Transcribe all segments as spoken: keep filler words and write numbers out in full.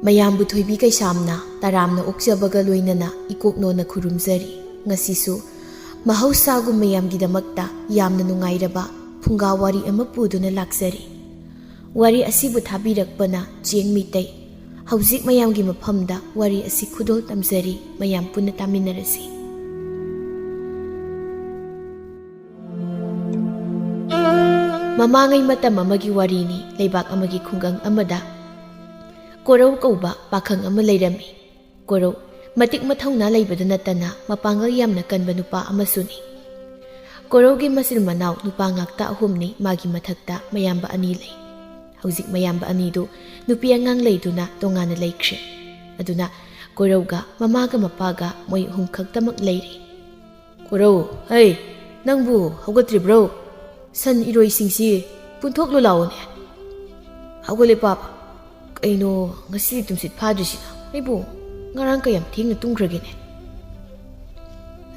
ꯃꯌꯥꯝꯕꯨ ꯊꯣꯏꯕꯤ ꯀꯩꯁꯥꯝꯅ ꯇꯔꯥꯝꯅ ꯑꯣꯛꯆꯕꯒ ꯂꯣꯏꯅꯅ ꯏꯀꯣꯛꯅꯣꯅ ꯈꯨꯔꯨꯝꯖꯔꯤ꯫ ꯉꯁꯤꯁꯨ ꯃꯍꯧꯁꯥꯒꯨꯝ ꯃꯌꯥꯝꯒꯤꯗꯃꯛꯇ ꯌꯥꯝꯅ ꯅꯨꯡꯉꯥꯏꯔꯕ ꯐꯨꯡꯒꯥ ꯋꯥꯔꯤ ꯑꯃ ꯄꯨꯗꯨꯅ ꯂꯥꯛꯆꯔꯤ꯫ ꯋꯥꯔꯤ ꯑꯁꯤꯕꯨ ꯊꯥꯕꯤꯔꯛꯄꯅ ꯆꯦꯡ ꯃꯤꯇꯩ꯫ ꯍꯧꯖꯤꯛ ꯃꯌꯥꯝꯒꯤ ꯃꯐꯝꯗ ꯋꯥꯔꯤ ꯑꯁꯤ ꯈꯨꯗꯣꯜ ꯇꯝꯖꯔꯤ, ꯃꯌꯥꯝ ꯄꯨꯟꯅ ꯇꯥꯃꯤꯟꯅꯔꯁꯤ꯫ ꯃꯃꯥꯡꯉꯩ ꯃꯇꯝ ꯑꯃꯒꯤ ꯋꯥꯔꯤꯅꯤ꯫ ꯂꯩꯕꯥꯛ ꯑꯃꯒꯤ ꯈꯨꯡꯒꯪ ꯑꯃꯗ ꯀꯣꯔꯧ ꯀꯧꯕ ꯄꯥꯈꯪ ꯑꯃ ꯂꯩꯔꯝꯃꯤ꯫ ꯀꯣꯔꯧ ꯃꯇꯤꯛ ꯃꯊꯧꯅꯥ ꯂꯩꯕꯗ ꯅꯠꯇꯅ ꯃꯄꯥꯡꯒꯜ ꯌꯥꯝꯅ ꯀꯟꯕ ꯅꯨꯄꯥ ꯑꯃꯁꯨꯅꯤ꯫ ꯀꯣꯔꯧꯒꯤ ꯃꯆꯤꯟ ꯃꯅꯥꯎ ꯅꯨꯄꯥ ꯉꯥꯛꯇ ꯑꯍꯨꯝꯅꯤ ꯃꯥꯒꯤ ꯃꯊꯛꯇ ꯃꯌꯥꯝꯕ ꯑꯅꯤ ꯂꯩ꯫ ꯍꯧꯖꯤꯛ ꯃꯌꯥꯝꯕ ꯑꯅꯤꯗꯨ ꯅꯨꯄꯤ ꯑꯉꯥꯡ ꯂꯩꯗꯨꯅ ꯇꯣꯉꯥꯟꯅ ꯂꯩꯈ꯭ꯔꯦ꯫ ꯑꯗꯨꯅ ꯀꯣꯔꯧꯒ ꯃꯃꯥꯒ ꯃꯄꯥꯒ ꯃꯣꯏ ꯑꯍꯨꯝ ꯈꯛꯇꯃꯛ ꯂꯩꯔꯤ꯫ "ꯀꯣꯔꯧ, ꯍꯩ, ꯅꯪꯕꯨ ꯍꯧꯒꯠꯇ꯭ꯔꯤꯕ꯭ꯔꯣ? ꯁꯟ ꯏꯔꯣꯏꯁꯤꯡꯁꯤ ꯄꯨꯟꯊꯣꯛꯂꯨ ꯂꯥꯛꯑꯣꯅꯦ꯫" "ꯍꯧꯒꯠꯂꯦ ꯄꯥꯕ꯫ ꯀꯩꯅꯣ, ꯉꯁꯤꯗꯤ ꯇꯨꯝꯁꯤꯠ ꯐꯥꯗ꯭ꯔꯤꯁꯤꯅ? ꯑꯩꯕꯨ ꯉꯔꯥꯡ ꯀꯌꯥꯝ ꯊꯦꯡꯅ ꯇꯨꯝꯈ꯭ꯔꯒꯦꯅꯦ?"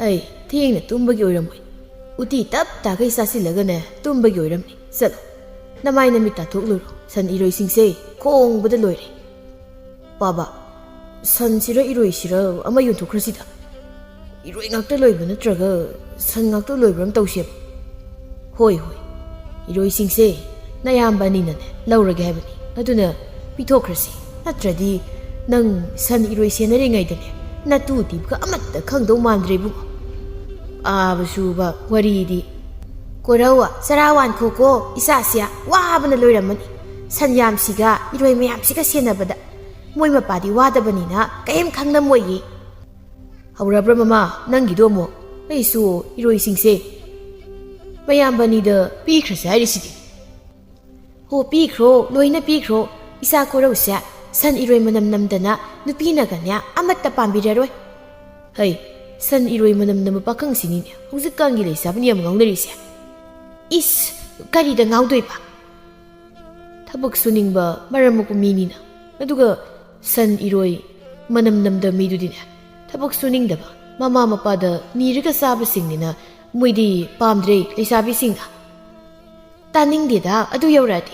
"ꯑꯩ ꯊꯦꯡꯅ ꯇꯨꯝꯕꯒꯤ ꯑꯣꯏꯔꯝꯃꯣꯏ꯫ ꯎꯇꯤ ꯇꯞ ꯇꯥꯈꯩ ꯆꯥꯁꯤꯜꯂꯒꯅꯦ ꯇꯨꯝꯕꯒꯤ ꯑꯣꯏꯔꯝꯅꯤ꯫ ꯆꯠꯂꯣ, ꯅꯃꯥꯏ ꯅꯃꯤꯠ ꯇꯥꯊꯣꯛꯂꯨꯔꯣ꯫ ꯁꯟ ꯏꯔꯣꯏꯁꯤꯡꯁꯦ ꯈꯣꯡꯕꯗ ꯂꯣꯏꯔꯦ꯫" "ꯄꯥꯕ, ꯁꯟꯁꯤꯔ ꯏꯔꯣꯏꯁꯤꯔ ꯑꯃ ꯌꯣꯟꯊꯣꯛꯈ꯭ꯔꯁꯤꯗ꯫ ꯏꯔꯣꯏ ꯉꯥꯛꯇ ꯂꯣꯏꯕ ꯅꯠꯇ꯭ꯔꯒ ꯁꯟ ꯉꯥꯛꯇ ꯂꯣꯏꯕ꯭ꯔꯥ ꯑꯃ ꯇꯧꯁꯦꯕ꯫" "ꯍꯣꯏ, ꯍꯣꯏ, ꯏꯔꯣꯏꯁꯤꯡꯁꯦ ꯅꯌꯥꯝꯕ ꯑꯅꯤꯅꯅꯦ ꯂꯧꯔꯒꯦ ꯍꯥꯏꯕꯅꯤ꯫ ꯑꯗꯨꯅ ꯄꯤꯊꯣꯛꯈ꯭ꯔꯁꯤ꯫ ꯅꯠꯇ꯭ꯔꯗꯤ ꯅꯪ ꯁꯟ ꯏꯔꯣꯏ ꯁꯦꯟꯅꯔꯤꯉꯩꯗꯅꯦ ꯅꯇꯨ ꯇꯤꯕꯒ ꯑꯃꯠꯇ ꯈꯪꯗꯧ ꯃꯥꯟꯗ꯭ꯔꯦ ꯏꯕꯨꯡꯉꯣ꯫" "ꯑꯥꯕ ꯁꯨꯕ ꯋꯥꯔꯤꯗꯤ꯫" "ꯀꯣꯔꯧ, ꯆꯔꯥ ꯋꯥꯟꯈꯣꯀꯣ, ꯏꯆꯥꯁꯦ ꯋꯥꯕꯅ ꯂꯣꯏꯔꯝꯃꯅꯤ꯫ ꯁꯟ ꯌꯥꯝꯁꯤꯒ ꯏꯔꯣꯏ ꯃꯌꯥꯝꯁꯤꯒ ꯁꯦꯟꯅꯕꯗ ꯃꯣꯏ ꯃꯄꯥꯗꯤ ꯋꯥꯗꯕꯅꯤꯅ ꯀꯔꯤꯝ ꯈꯪꯂꯝꯃꯣꯏꯌꯦ꯫" "ꯍꯧꯔꯕ꯭ꯔꯥ ꯃꯃꯥ, ꯅꯪꯒꯤꯗꯣ ꯑꯃꯨꯛ? ꯑꯩꯁꯨ ꯏꯔꯣꯏꯁꯤꯡꯁꯦ ꯃꯌꯥꯝꯕꯅꯤꯗ ꯄꯤꯈ꯭ꯔꯁꯦ ꯍꯥꯏꯔꯤꯁꯤꯗꯤ꯫" "ꯍꯣ, ꯄꯤꯈ꯭ꯔꯣ, ꯂꯣꯏꯅ ꯄꯤꯈ꯭ꯔꯣ꯫ ꯏꯆꯥ ꯀꯣꯔꯧꯁꯦ ꯁꯟ ꯏꯔꯣꯏ ꯃꯅꯝ ꯅꯝꯗꯅ ꯅꯨꯄꯤꯅꯒꯅꯦ ꯑꯃꯠꯇ ꯄꯥꯝꯕꯤꯔꯔꯣꯏ꯫" "ꯍꯩ, ꯁꯟ ꯏꯔꯣꯏ ꯃꯅꯝ ꯅꯝꯕ ꯄꯥꯈꯪꯁꯤꯅꯤꯅꯦ ꯍꯧꯖꯤꯛꯀꯥꯟꯒꯤ ꯂꯩꯁꯥꯕꯤꯅ ꯌꯥꯝ ꯉꯥꯎꯅꯔꯤꯁꯦ꯫" "ꯏꯁ, ꯀꯔꯤꯗ ꯉꯥꯎꯗꯣꯏꯕ? ꯊꯕꯛ ꯁꯨꯅꯤꯡꯕ ꯃꯔꯝ ꯃꯣꯛꯄ ꯃꯤꯅꯤꯅ꯫ ꯑꯗꯨꯒ ꯁꯟ ꯏꯔꯣꯏ ꯃꯅꯝ ꯅꯝꯗꯕ ꯃꯤꯗꯨꯗꯤꯅꯦ, ꯊꯕꯛ ꯁꯨꯅꯤꯡꯗꯕ, ꯃꯃꯥ ꯃꯄꯥꯗ ꯅꯤꯔꯒ ꯆꯥꯕꯁꯤꯡꯅꯤꯅ ꯃꯣꯏꯗꯤ ꯄꯥꯝꯗ꯭ꯔꯦ ꯂꯩꯁꯥꯕꯤꯁꯤꯡꯅ꯫" "ꯇꯥꯅꯤꯡꯗꯦꯗ ꯑꯗꯨ ꯌꯧꯔꯛꯑꯗꯤ꯫"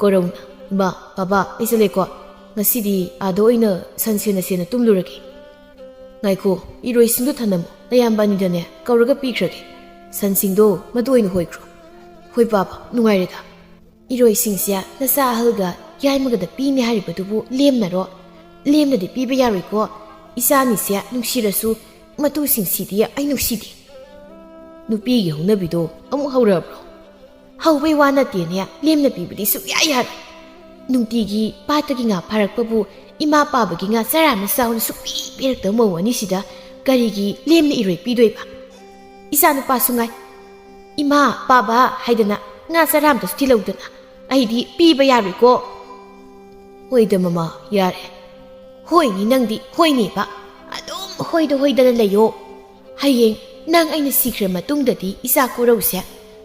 ꯀꯣꯔꯧꯅ, "ꯏꯃꯥ, ꯕꯥꯕꯥ, ꯑꯩ ꯆꯠꯂꯦꯀꯣ꯫ "ꯉꯁꯤꯗꯤ ꯑꯥꯗ ꯑꯣꯏꯅ ꯁꯟ ꯁꯦꯟꯅ ꯁꯦꯟꯅ ꯇꯨꯝꯂꯨꯔꯒꯦ꯫ ꯉꯥꯏꯈꯣ, ꯏꯔꯣꯏꯁꯤꯡꯗꯣ ꯊꯅꯝꯃꯣ, ꯅꯌꯥꯝꯕ ꯑꯅꯤꯗꯅꯦ ꯀꯧꯔꯒ ꯄꯤꯈ꯭ꯔꯒꯦ꯫ ꯁꯟꯁꯤꯡꯗꯣ ꯃꯗꯨ ꯑꯣꯏꯅ ꯍꯣꯏꯈ꯭ꯔꯣ꯫ ꯍꯣꯏ ꯄꯥꯕ, ꯅꯨꯡꯉꯥꯏꯔꯦꯗ꯫ ꯏꯔꯣꯏꯁꯤꯡꯁꯦ ꯅꯆꯥ ꯑꯍꯜꯒ ꯌꯥꯏꯃꯒꯗ ꯄꯤꯅꯤ ꯍꯥꯏꯔꯤꯕꯗꯨꯕꯨ ꯂꯦꯝꯅꯔꯣ? ꯂꯦꯝꯅꯗꯤ ꯄꯤꯕ ꯌꯥꯔꯣꯏꯀꯣ꯫ ꯏꯆꯥ ꯑꯅꯤꯁꯦ ꯅꯨꯡꯁꯤꯔꯁꯨ ꯃꯇꯨꯁꯤꯡꯁꯤꯗꯤ ꯑꯩ ꯅꯨꯡꯁꯤꯗꯦ꯫" "ꯅꯨꯄꯤꯒꯤ ꯍꯧꯅꯕꯤꯗꯣ ꯑꯃꯨꯛ ꯍꯧꯔꯛꯑꯕ꯭ꯔꯣ?" "ꯍꯧꯕꯩ ꯋꯥ ꯅꯠꯇꯦꯅꯦ, ꯂꯦꯝꯅ ꯄꯤꯕꯗꯤ ꯁꯨꯛꯌꯥ ꯌꯥꯔꯣꯏ꯫ ꯅꯨꯡꯇꯤꯒꯤ ꯄꯥꯠꯇꯒꯤ ꯉꯥ ꯐꯥꯔꯛꯄꯕꯨ ꯏꯃꯥ ꯄꯥꯕꯒꯤ ꯉꯥ ꯆꯔꯥ ꯑꯃ ꯆꯥꯎꯅ ꯁꯨꯛꯄꯤ ꯄꯤꯔꯛꯇꯕ ꯃꯧ ꯑꯅꯤꯁꯤꯗ ꯀꯔꯤꯒꯤ ꯂꯦꯝꯅ ꯏꯔꯣꯏ ꯄꯤꯗꯣꯏꯕ? ꯏꯆꯥꯅꯨꯄꯥꯁꯨ ꯉꯥꯏ, ꯏꯃꯥ ꯄꯥꯕ ꯍꯥꯏꯗꯅ ꯉꯥ ꯆꯔꯥ ꯑꯃꯇꯁꯨ ꯊꯤꯜꯂꯧꯗꯅ꯫ ꯑꯩꯗꯤ ꯄꯤꯕ ꯌꯥꯔꯣꯏꯀꯣ꯫" "ꯍꯣꯏꯗ ꯃꯃꯥ, ꯌꯥꯔꯦ꯫ ꯍꯣꯏꯅꯤ ꯅꯪꯗꯤ, ꯍꯣꯏꯅꯦꯕ꯫ ꯑꯗꯨꯝ ꯍꯣꯏꯗ ꯍꯣꯏꯗꯅ ꯂꯩꯌꯣ꯫ ꯍꯌꯦꯡ ꯅꯪ ꯑꯩꯅ ꯁꯤꯈ꯭ꯔ ꯃꯇꯨꯡꯗꯗꯤ ꯏꯆꯥ ꯀꯣꯔꯧꯁꯦ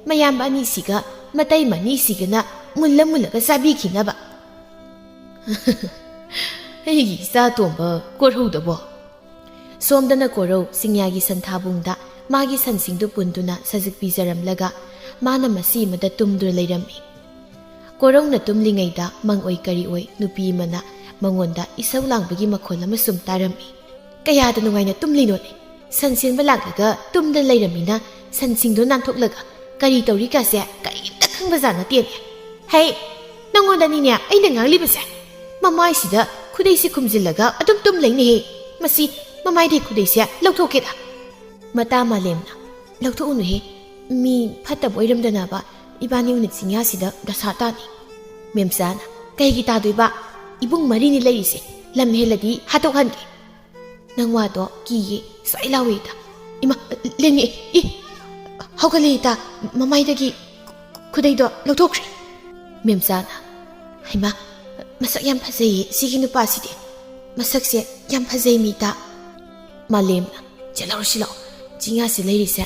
ꯃꯌꯥꯝꯕ ꯑꯅꯤꯁꯤꯒ ꯃꯇꯩ ꯃꯅꯤꯁꯤꯒꯅ ꯃꯨꯜꯂ ꯃꯨꯜꯂꯒ ꯆꯥꯕꯤꯈꯤꯅꯕ꯫" "ꯑꯩꯒꯤ ꯏꯆꯥ ꯇꯣꯝꯕ ꯀꯣꯔꯧꯗꯕꯣ?" ꯁꯣꯝꯗꯅ ꯀꯣꯔꯧ ꯆꯤꯡꯌꯥꯒꯤ ꯁꯟꯊꯥꯕꯨꯡꯗ ꯃꯥꯒꯤ ꯁꯟꯁꯤꯡꯗꯨ ꯄꯨꯟꯗꯨꯅ ꯁꯖꯤꯛ ꯄꯤꯖꯔꯝꯂꯒ ꯃꯥꯅ ꯃꯁꯤ ꯑꯃꯗ ꯇꯨꯝꯗꯨꯅ ꯂꯩꯔꯝꯃꯤ꯫ ꯀꯣꯔꯧꯅ ꯇꯨꯝꯂꯤꯉꯩꯗ ꯃꯪ ꯑꯣꯏ ꯀꯔꯤ ꯑꯣꯏ ꯅꯨꯄꯤ ꯑꯃꯅ ꯃꯉꯣꯟꯗ ꯏꯁꯧ ꯂꯥꯡꯕꯒꯤ ꯃꯈꯣꯜ ꯑꯃ ꯁꯨꯝ ꯇꯥꯔꯝꯃꯤ꯫ "ꯀꯌꯥꯗ ꯅꯨꯡꯉꯥꯏꯅ ꯇꯨꯝꯂꯤꯅꯣꯅꯦ? ꯁꯟ ꯁꯦꯟꯕ ꯂꯥꯛꯂꯒ ꯇꯨꯝꯗ ꯂꯩꯔꯝꯃꯤꯅ ꯁꯟꯁꯤꯡꯗꯣ ꯅꯥꯟꯊꯣꯛꯂꯒ ꯀꯔꯤ ꯇꯧꯔꯤꯒꯁꯦ ꯀꯔꯤꯝꯇ ꯈꯪꯕꯖꯥꯠ ꯅꯠꯇꯦꯅꯦ꯫ ꯍꯩ, ꯅꯪꯉꯣꯟꯗꯅꯤꯅꯦ ꯑꯩꯅ ꯉꯥꯡꯂꯤꯕꯁꯦ꯫ ꯃꯃꯥꯏꯁꯤꯗ ꯈꯨꯗꯩꯁꯦ ꯈꯨꯝꯖꯤꯜꯂꯒ ꯑꯗꯨꯝ ꯇꯨꯝ ꯂꯩꯅꯦꯍꯦ꯫ ꯃꯁꯤ ꯃꯃꯥꯏꯗꯩ ꯈꯨꯗꯩꯁꯦ ꯂꯧꯊꯣꯛꯀꯦꯗ꯫" "ꯃꯇꯥ ꯃꯥꯂꯦꯝꯅ, ꯂꯧꯊꯣꯛꯎꯅꯨꯍꯦ꯫ ꯃꯤ ꯐꯠꯇꯕ ꯑꯣꯏꯔꯝꯗꯅꯕ ꯏꯕꯥꯅꯤ ꯑꯣꯏꯅ ꯆꯤꯡꯌꯥꯁꯤꯗ ꯗꯁꯥ ꯇꯥꯅꯤ꯫" ꯃꯦꯝꯆꯥꯅ, "ꯀꯩꯒꯤ ꯇꯥꯗꯣꯏꯕ? ꯏꯕꯨꯡ ꯃꯔꯤꯅꯤ ꯂꯩꯔꯤꯁꯦ, ꯂꯝ ꯍꯦꯜꯂꯗꯤ ꯍꯥꯠꯇꯣꯛꯍꯟꯒꯦ꯫" "ꯅꯪ ꯋꯥꯗꯣ ꯀꯤꯌꯦ, ꯁꯨꯃꯥꯏ ꯂꯥꯎꯋꯦ ꯏꯇꯥ꯫" "ꯏꯃꯥ, ꯂꯦꯡꯉꯛꯑꯦ, ꯏ, ꯍꯧꯒꯠꯂꯦ ꯏꯇꯥ, ꯃꯃꯥꯏꯗꯒꯤ ꯈꯨꯗꯩꯗꯣ ꯂꯧꯊꯣꯛꯈ꯭ꯔꯦ꯫" ꯃꯦꯝꯆꯥꯅ, "ꯍꯩꯃꯥ, ꯃꯁꯛ ꯌꯥꯝ ꯐꯖꯩꯌꯦ ꯁꯤꯒꯤ ꯅꯨꯄꯥꯁꯤꯗꯤ꯫ ꯃꯁꯛꯁꯦ ꯌꯥꯝ ꯐꯖꯩ ꯃꯤ ꯏꯇꯥ꯫" ꯃꯥꯂꯦꯝꯅ, "ꯆꯦꯜꯍꯧꯔꯁꯤ ꯂꯥꯛꯑꯣ, ꯆꯤꯡꯌꯥꯁꯤ ꯂꯩꯔꯤꯁꯦ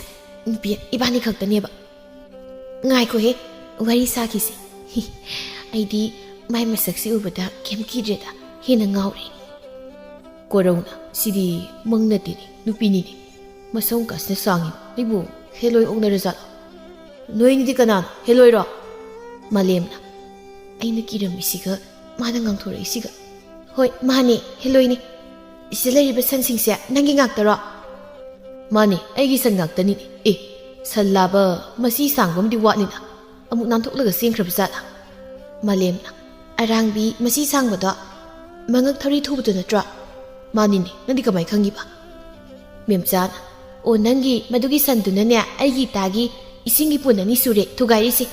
ꯅꯨꯄꯤ ꯏꯕꯥꯅꯤ ꯈꯛꯇꯅꯦꯕ꯫" "ꯉꯥꯏꯈꯣꯍꯦ, ꯋꯥꯔꯤ ꯁꯥꯈꯤꯁꯦ꯫" "ꯑꯩꯗꯤ ꯃꯥꯏ ꯃꯁꯛꯁꯤ ꯎꯕꯗ ꯀꯩꯝ ꯀꯤꯗ꯭ꯔꯦꯗ, ꯍꯦꯟꯅ ꯉꯥꯎꯔꯦ꯫" ꯀꯣꯔꯧꯅ, "ꯁꯤꯗꯤ ꯃꯪ ꯅꯠꯇꯦꯅꯦ, ꯅꯨꯄꯤꯅꯤꯅꯦ꯫ ꯃꯁꯝ ꯀꯥꯁꯤꯅ ꯁꯥꯡꯉꯤ, ꯑꯩꯕꯨ ꯍꯦꯂꯣꯏ ꯑꯣꯛꯅꯔꯖꯥꯠꯂꯣ? ꯅꯣꯏꯅꯤꯗꯤ ꯀꯅꯥꯅꯣ, ꯍꯦꯂꯣꯏꯔꯣ?" ꯃꯥꯂꯦꯝꯅ, "ꯑꯩꯅ ꯀꯤꯔꯝꯃꯤꯁꯤꯒ ꯃꯥꯅ ꯉꯥꯡꯊꯣꯔꯛꯏꯁꯤꯒ "ꯍꯣꯏ, ꯃꯥꯅꯦ, ꯍꯦꯂꯣꯏꯅꯦ꯫ ꯁꯤꯗ ꯂꯩꯔꯤꯕ ꯁꯟꯁꯤꯡꯁꯦ ꯅꯪꯒꯤ ꯉꯥꯛꯇꯔꯣ?" "ꯃꯥꯅꯦ, ꯑꯩꯒꯤ ꯁꯟ ꯉꯥꯛꯇꯅꯤ꯫ ꯑꯦ, ꯁꯟ ꯂꯥꯕ ꯃꯁꯤ ꯁꯥꯡꯕ ꯑꯃꯗꯤ ꯋꯥꯠꯂꯤꯅ꯫ ꯑꯃꯨꯛ ꯅꯥꯟꯊꯣꯛꯂꯒ ꯆꯦꯟꯈ꯭ꯔꯕ ꯖꯥꯠꯂꯥ?" ꯃꯥꯂꯦꯝꯅ, "ꯑꯔꯥꯡꯕꯤ ꯃꯁꯤ ꯁꯥꯡꯕꯗꯣ, ꯃꯉꯛ ꯊꯧꯔꯤ ꯊꯨꯕꯗꯣ ꯅꯠꯇ꯭ꯔꯣ?" "ꯃꯥꯅꯤꯅꯦ, ꯅꯪꯗꯤ ꯀꯃꯥꯏ ꯈꯪꯉꯤꯕ?" ꯃꯦꯝꯆꯥꯅ, "ꯑꯣ, ꯅꯪꯒꯤ ꯃꯗꯨꯒꯤ ꯁꯟꯗꯨꯅꯅꯦ ꯑꯩꯒꯤ ꯏꯇꯥꯒꯤ ꯏꯁꯤꯡꯒꯤ ꯄꯨꯟ ꯑꯅꯤ ꯁꯨꯔꯦ ꯊꯨꯒꯥꯏꯔꯤꯁꯦ꯫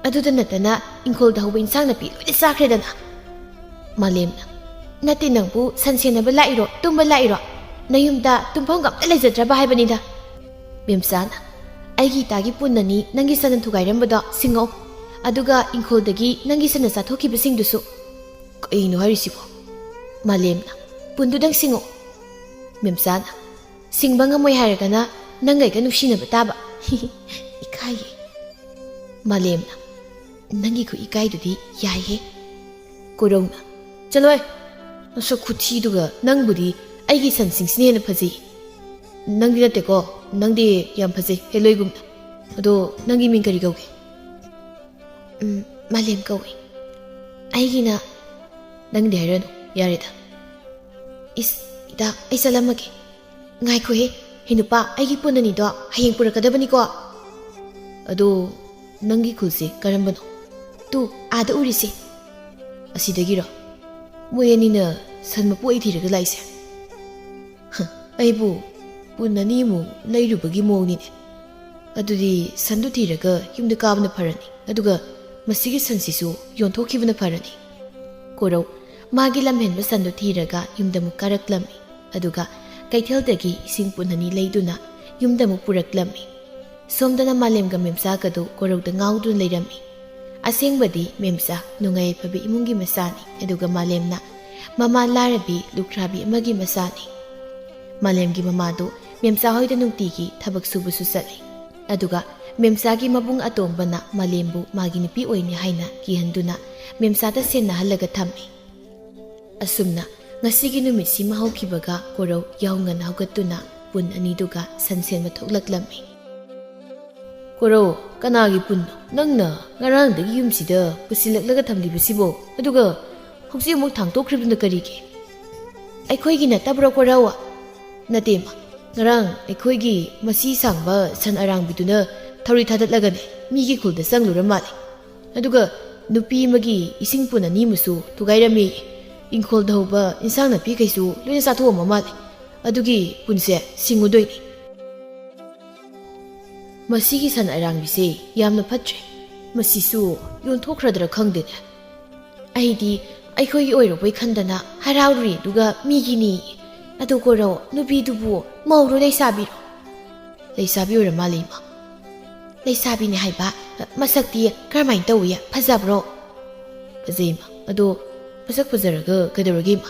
ꯑꯗꯨꯗ ꯅꯠꯇꯅ ꯏꯪꯈꯣꯜꯗ ꯍꯧꯕ ꯏꯟꯁꯥꯡ ꯅꯥꯄꯤ ꯂꯣꯏꯅ ꯆꯥꯈ꯭ꯔꯦꯗꯅ꯫" ꯃꯥꯂꯦꯝꯅ, "ꯅꯠꯇꯦ, ꯅꯪꯕꯨ ꯁꯟ ꯁꯦꯟꯅꯕ ꯂꯥꯛꯏꯔꯣ, ꯇꯨꯝꯕ ꯂꯥꯛꯏꯔꯣ? ꯅꯌꯨꯝꯗ ꯇꯨꯝꯐꯝꯒ ꯑꯝꯇ ꯂꯩꯖꯗ꯭ꯔꯕ ꯍꯥꯏꯕꯅꯤꯗ꯫" ꯃꯦꯝꯆꯥꯅ, "ꯑꯩꯒꯤ ꯏꯇꯥꯒꯤ ꯄꯨꯟ ꯑꯅꯤ ꯅꯪꯒꯤ ꯁꯟꯅ ꯊꯨꯒꯥꯏꯔꯝꯕꯗꯣ ꯁꯤꯡꯉꯛꯑꯣ꯫ ꯑꯗꯨꯒ ꯏꯪꯈꯣꯜꯗꯒꯤ ꯅꯪꯒꯤ ꯁꯟꯅ ꯆꯥꯊꯣꯛꯈꯤꯕꯁꯤꯡꯗꯨꯁꯨ꯫" "ꯀꯩꯅꯣ ꯍꯥꯏꯔꯤꯁꯤꯕꯣ?" ꯃꯥꯂꯦꯝꯅ, "ꯄꯨꯟꯗꯨꯗꯪ ꯁꯤꯡꯉꯛꯑꯣ꯫" ꯃꯦꯝꯆꯥꯅ, "ꯁꯤꯡꯕ ꯉꯝꯃꯣꯏ ꯍꯥꯏꯔꯒꯅ ꯅꯪꯒ ꯑꯩꯒ ꯅꯨꯡꯁꯤꯅꯕ ꯇꯥꯕ꯫" "ꯏꯀꯥꯏꯌꯦ꯫" ꯃꯥꯂꯦꯝꯅ, "ꯅꯪꯒꯤ ꯈꯨ ꯏꯀꯥꯏꯗꯨꯗꯤ ꯌꯥꯏꯍꯦ꯫" ꯀꯣꯔꯧꯅ, "ꯆꯠꯂꯣꯍꯦ, ꯅꯁꯛ ꯈꯨꯊꯤꯗꯨꯒ꯫ ꯅꯪꯕꯨꯗꯤ ꯑꯩꯒꯤ ꯁꯟꯁꯤꯡꯁꯤꯅ ꯍꯦꯟꯅ ꯐꯖꯩ꯫ ꯅꯪꯗꯤ ꯅꯠꯇꯦꯀꯣ, ꯅꯪꯗꯤ ꯌꯥꯝ ꯐꯖꯩ, ꯍꯦꯂꯣꯏꯒꯨꯝꯅ꯫ ꯑꯗꯣ ꯅꯪꯒꯤ ꯃꯤꯡ ꯀꯔꯤ ꯀꯧꯒꯦ?" "ꯎꯝ, ꯃꯥꯂꯦꯝ ꯀꯧꯏ꯫ ꯑꯩꯒꯤꯅ..." "ꯅꯪꯗꯤ ꯍꯥꯏꯔꯅꯨ, ꯌꯥꯔꯦꯗ꯫" "ꯏꯁ, ꯏꯇꯥ, ꯑꯩ ꯆꯠꯂꯝꯃꯒꯦ꯫" "ꯉꯥꯏꯈꯣꯍꯦ, ꯍꯦ ꯅꯨꯄꯥ, ꯑꯩꯒꯤ ꯄꯨꯟ ꯑꯅꯤꯗꯣ ꯍꯌꯦꯡ ꯄꯨꯔꯛꯀꯗꯕꯅꯤꯀꯣ꯫" "ꯑꯗꯣ ꯅꯪꯒꯤ ꯈꯨꯜꯁꯦ ꯀꯔꯝꯕꯅꯣ?" "ꯇꯨ, ꯑꯥꯗ ꯎꯔꯤꯁꯦ꯫" "ꯑꯁꯤꯗꯒꯤꯔꯣ?" "ꯃꯣꯏ ꯑꯅꯤꯅ ꯁꯟ ꯃꯄꯨ ꯑꯩ ꯊꯤꯔꯒ ꯂꯥꯛꯏꯁꯦ꯫" "ꯍ, ꯑꯩꯕꯨ ꯄꯨꯟ ꯑꯅꯤꯃꯨꯛ ꯂꯩꯔꯨꯕꯒꯤ ꯃꯑꯣꯡꯅꯤꯅꯦ꯫ ꯑꯗꯨꯗꯤ ꯁꯟꯗꯨ ꯊꯤꯔꯒ ꯌꯨꯝꯗ ꯀꯥꯕꯅ ꯐꯔꯅꯤ, ꯑꯗꯨꯒ ꯃꯁꯤꯒꯤ ꯁꯟꯁꯤꯁꯨ ꯌꯣꯟꯊꯣꯛꯈꯤꯕꯅ ꯐꯔꯅꯤ꯫" ꯀꯣꯔꯧ ꯃꯥꯒꯤ ꯂꯝꯍꯦꯟꯕ ꯁꯟꯗꯨ ꯊꯤꯔꯒ ꯌꯨꯝꯗ ꯑꯃꯨꯛ ꯀꯥꯔꯛꯂꯝꯃꯤ, ꯑꯗꯨꯒ ꯀꯩꯊꯦꯜꯗꯒꯤ ꯏꯁꯤꯡ ꯄꯨꯟ ꯑꯅꯤ ꯂꯩꯗꯨꯅ ꯌꯨꯝꯗ ꯑꯃꯨꯛ ꯄꯨꯔꯛꯂꯝꯃꯤ꯫ ꯁꯣꯝꯗꯅ ꯃꯥꯂꯦꯝꯒ ꯃꯦꯝꯆꯥꯒꯗꯨ ꯀꯣꯔꯧꯗ ꯉꯥꯎꯗꯨꯅ ꯂꯩꯔꯝꯃꯤ꯫ ꯑꯁꯦꯡꯕꯗꯤ ꯃꯦꯝꯆꯥ ꯅꯨꯡꯉꯥꯏ ꯌꯥꯏꯐꯕ ꯏꯃꯨꯡꯒꯤ ꯃꯆꯥꯅꯤ, ꯑꯗꯨꯒ ꯃꯥꯂꯦꯝꯅ ꯃꯃꯥ ꯂꯥꯏꯔꯕꯤ ꯂꯨꯈ꯭ꯔꯥꯕꯤ ꯑꯃꯒꯤ ꯃꯆꯥꯅꯤ꯫ ꯃꯥꯂꯦꯝꯒꯤ ꯃꯃꯥꯗꯨ ꯃꯦꯝꯆꯥ ꯍꯣꯏꯗ ꯅꯨꯡꯇꯤꯒꯤ ꯊꯕꯛ ꯁꯨꯕꯁꯨ ꯆꯠꯂꯤ꯫ ꯑꯗꯨꯒ ꯃꯦꯝꯆꯥꯒꯤ ꯃꯕꯨꯡ ꯑꯇꯣꯝꯕꯅ ꯃꯥꯂꯦꯝꯕꯨ ꯃꯥꯒꯤ ꯅꯨꯄꯤ ꯑꯣꯏꯅꯤ ꯍꯥꯏꯅ ꯀꯤꯍꯟꯗꯨꯅ ꯃꯦꯝꯆꯥꯗ ꯁꯦꯟꯅꯍꯜꯂꯒ ꯊꯝꯃꯤ꯫ ꯑꯁꯨꯝꯅ ꯉꯁꯤꯒꯤ ꯅꯨꯃꯤꯠꯁꯤꯃ ꯍꯧꯈꯤꯕꯒ ꯀꯣꯔꯧ ꯌꯥꯍꯧ ꯉꯟꯅ ꯍꯧꯒꯠꯇꯨꯅ ꯄꯨꯟ ꯑꯅꯤꯗꯨꯒ ꯁꯟ ꯁꯦꯟꯕ ꯊꯣꯛꯂꯛꯂꯝꯃꯤ꯫ "ꯀꯣꯔꯧ, ꯀꯅꯥꯒꯤ ꯄꯨꯟꯅꯣ ꯅꯪꯅ ꯉꯔꯥꯡꯗꯒꯤ ꯌꯨꯝꯁꯤꯗ ꯄꯨꯁꯤꯜꯂꯛꯂꯒ ꯊꯝꯂꯤꯕꯁꯤꯕꯣ? ꯑꯗꯨꯒ ꯍꯧꯖꯤꯛ ꯑꯃꯨꯛ ꯊꯥꯡꯇꯣꯛꯈ꯭ꯔꯤꯕꯗꯨꯅ ꯀꯔꯤꯒꯤ? ꯑꯩꯈꯣꯏꯒꯤ ꯅꯠꯇꯕ꯭ꯔꯣ, ꯀꯣꯔꯧ? ꯅꯠꯇꯦ, ꯏꯃꯥ꯫ ꯉꯔꯥꯡ ꯑꯩꯈꯣꯏꯒꯤ ꯃꯁꯤ ꯁꯥꯡꯕ ꯁꯟ ꯑꯔꯥꯡꯕꯤꯗꯨꯅ ꯊꯧꯔꯤ ꯊꯥꯗꯠꯂꯒꯅꯦ, ꯃꯤꯒꯤ ꯈꯨꯜꯗ ꯆꯪꯂꯨꯔ ꯃꯥꯜꯂꯦ꯫ ꯑꯗꯨꯒ ꯅꯨꯄꯤ ꯑꯃꯒꯤ ꯏꯁꯤꯡ ꯄꯨꯟ ꯑꯅꯤ ꯑꯃꯁꯨ ꯊꯨꯒꯥꯏꯔꯝꯃꯤ꯫ ꯏꯪꯈꯣꯜꯗ ꯍꯧꯕ ꯏꯟꯁꯥꯡ ꯅꯥꯄꯤꯈꯩꯁꯨ ꯂꯣꯏꯅ ꯆꯥꯊꯣꯛꯑꯝꯃ ꯃꯥꯜꯂꯦ꯫ ꯑꯗꯨꯒꯤ ꯄꯨꯟꯁꯦ ꯁꯤꯡꯉꯨꯗꯣꯏꯅꯤ꯫ ꯃꯁꯤꯒꯤ ꯁꯟ ꯑꯔꯥꯡꯕꯤꯁꯦ ꯌꯥꯝꯅ ꯐꯠꯇ꯭ꯔꯦ꯫ ꯃꯁꯤꯁꯨ ꯌꯣꯟꯊꯣꯛꯈ꯭ꯔꯗ꯭ꯔꯥ ꯈꯪꯗꯦꯅꯦ꯫ ꯑꯩꯗꯤ ꯑꯩꯈꯣꯏꯒꯤ ꯑꯣꯏꯔꯨꯕꯩ ꯈꯟꯗꯅ ꯍꯔꯥꯎꯔꯨꯔꯦ, ꯑꯗꯨꯒ ꯃꯤꯒꯤꯅꯤ꯫ ꯑꯗꯨ ꯀꯣꯔꯧ, ꯅꯨꯄꯤꯗꯨꯕꯨ ꯃꯧꯔꯣ ꯂꯩꯁꯥꯕꯤꯔꯣ? ꯂꯩꯁꯥꯕꯤ ꯑꯣꯏꯔ ꯃꯥꯜꯂꯦ, ꯏꯃꯥ꯫ ꯂꯩꯁꯥꯕꯤꯅꯦ ꯍꯥꯏꯕ? ꯃꯁꯛꯇꯤ ꯀꯔꯝꯍꯥꯏꯅ ꯇꯧꯏ? ꯐꯖꯕ꯭ꯔꯣ? ꯐꯖꯩ, ꯏꯃꯥ꯫ ꯑꯗꯣ ꯃꯁꯛ ꯐꯖꯔꯒ ꯀꯩꯗꯧꯔꯒꯦ, ꯏꯃꯥ?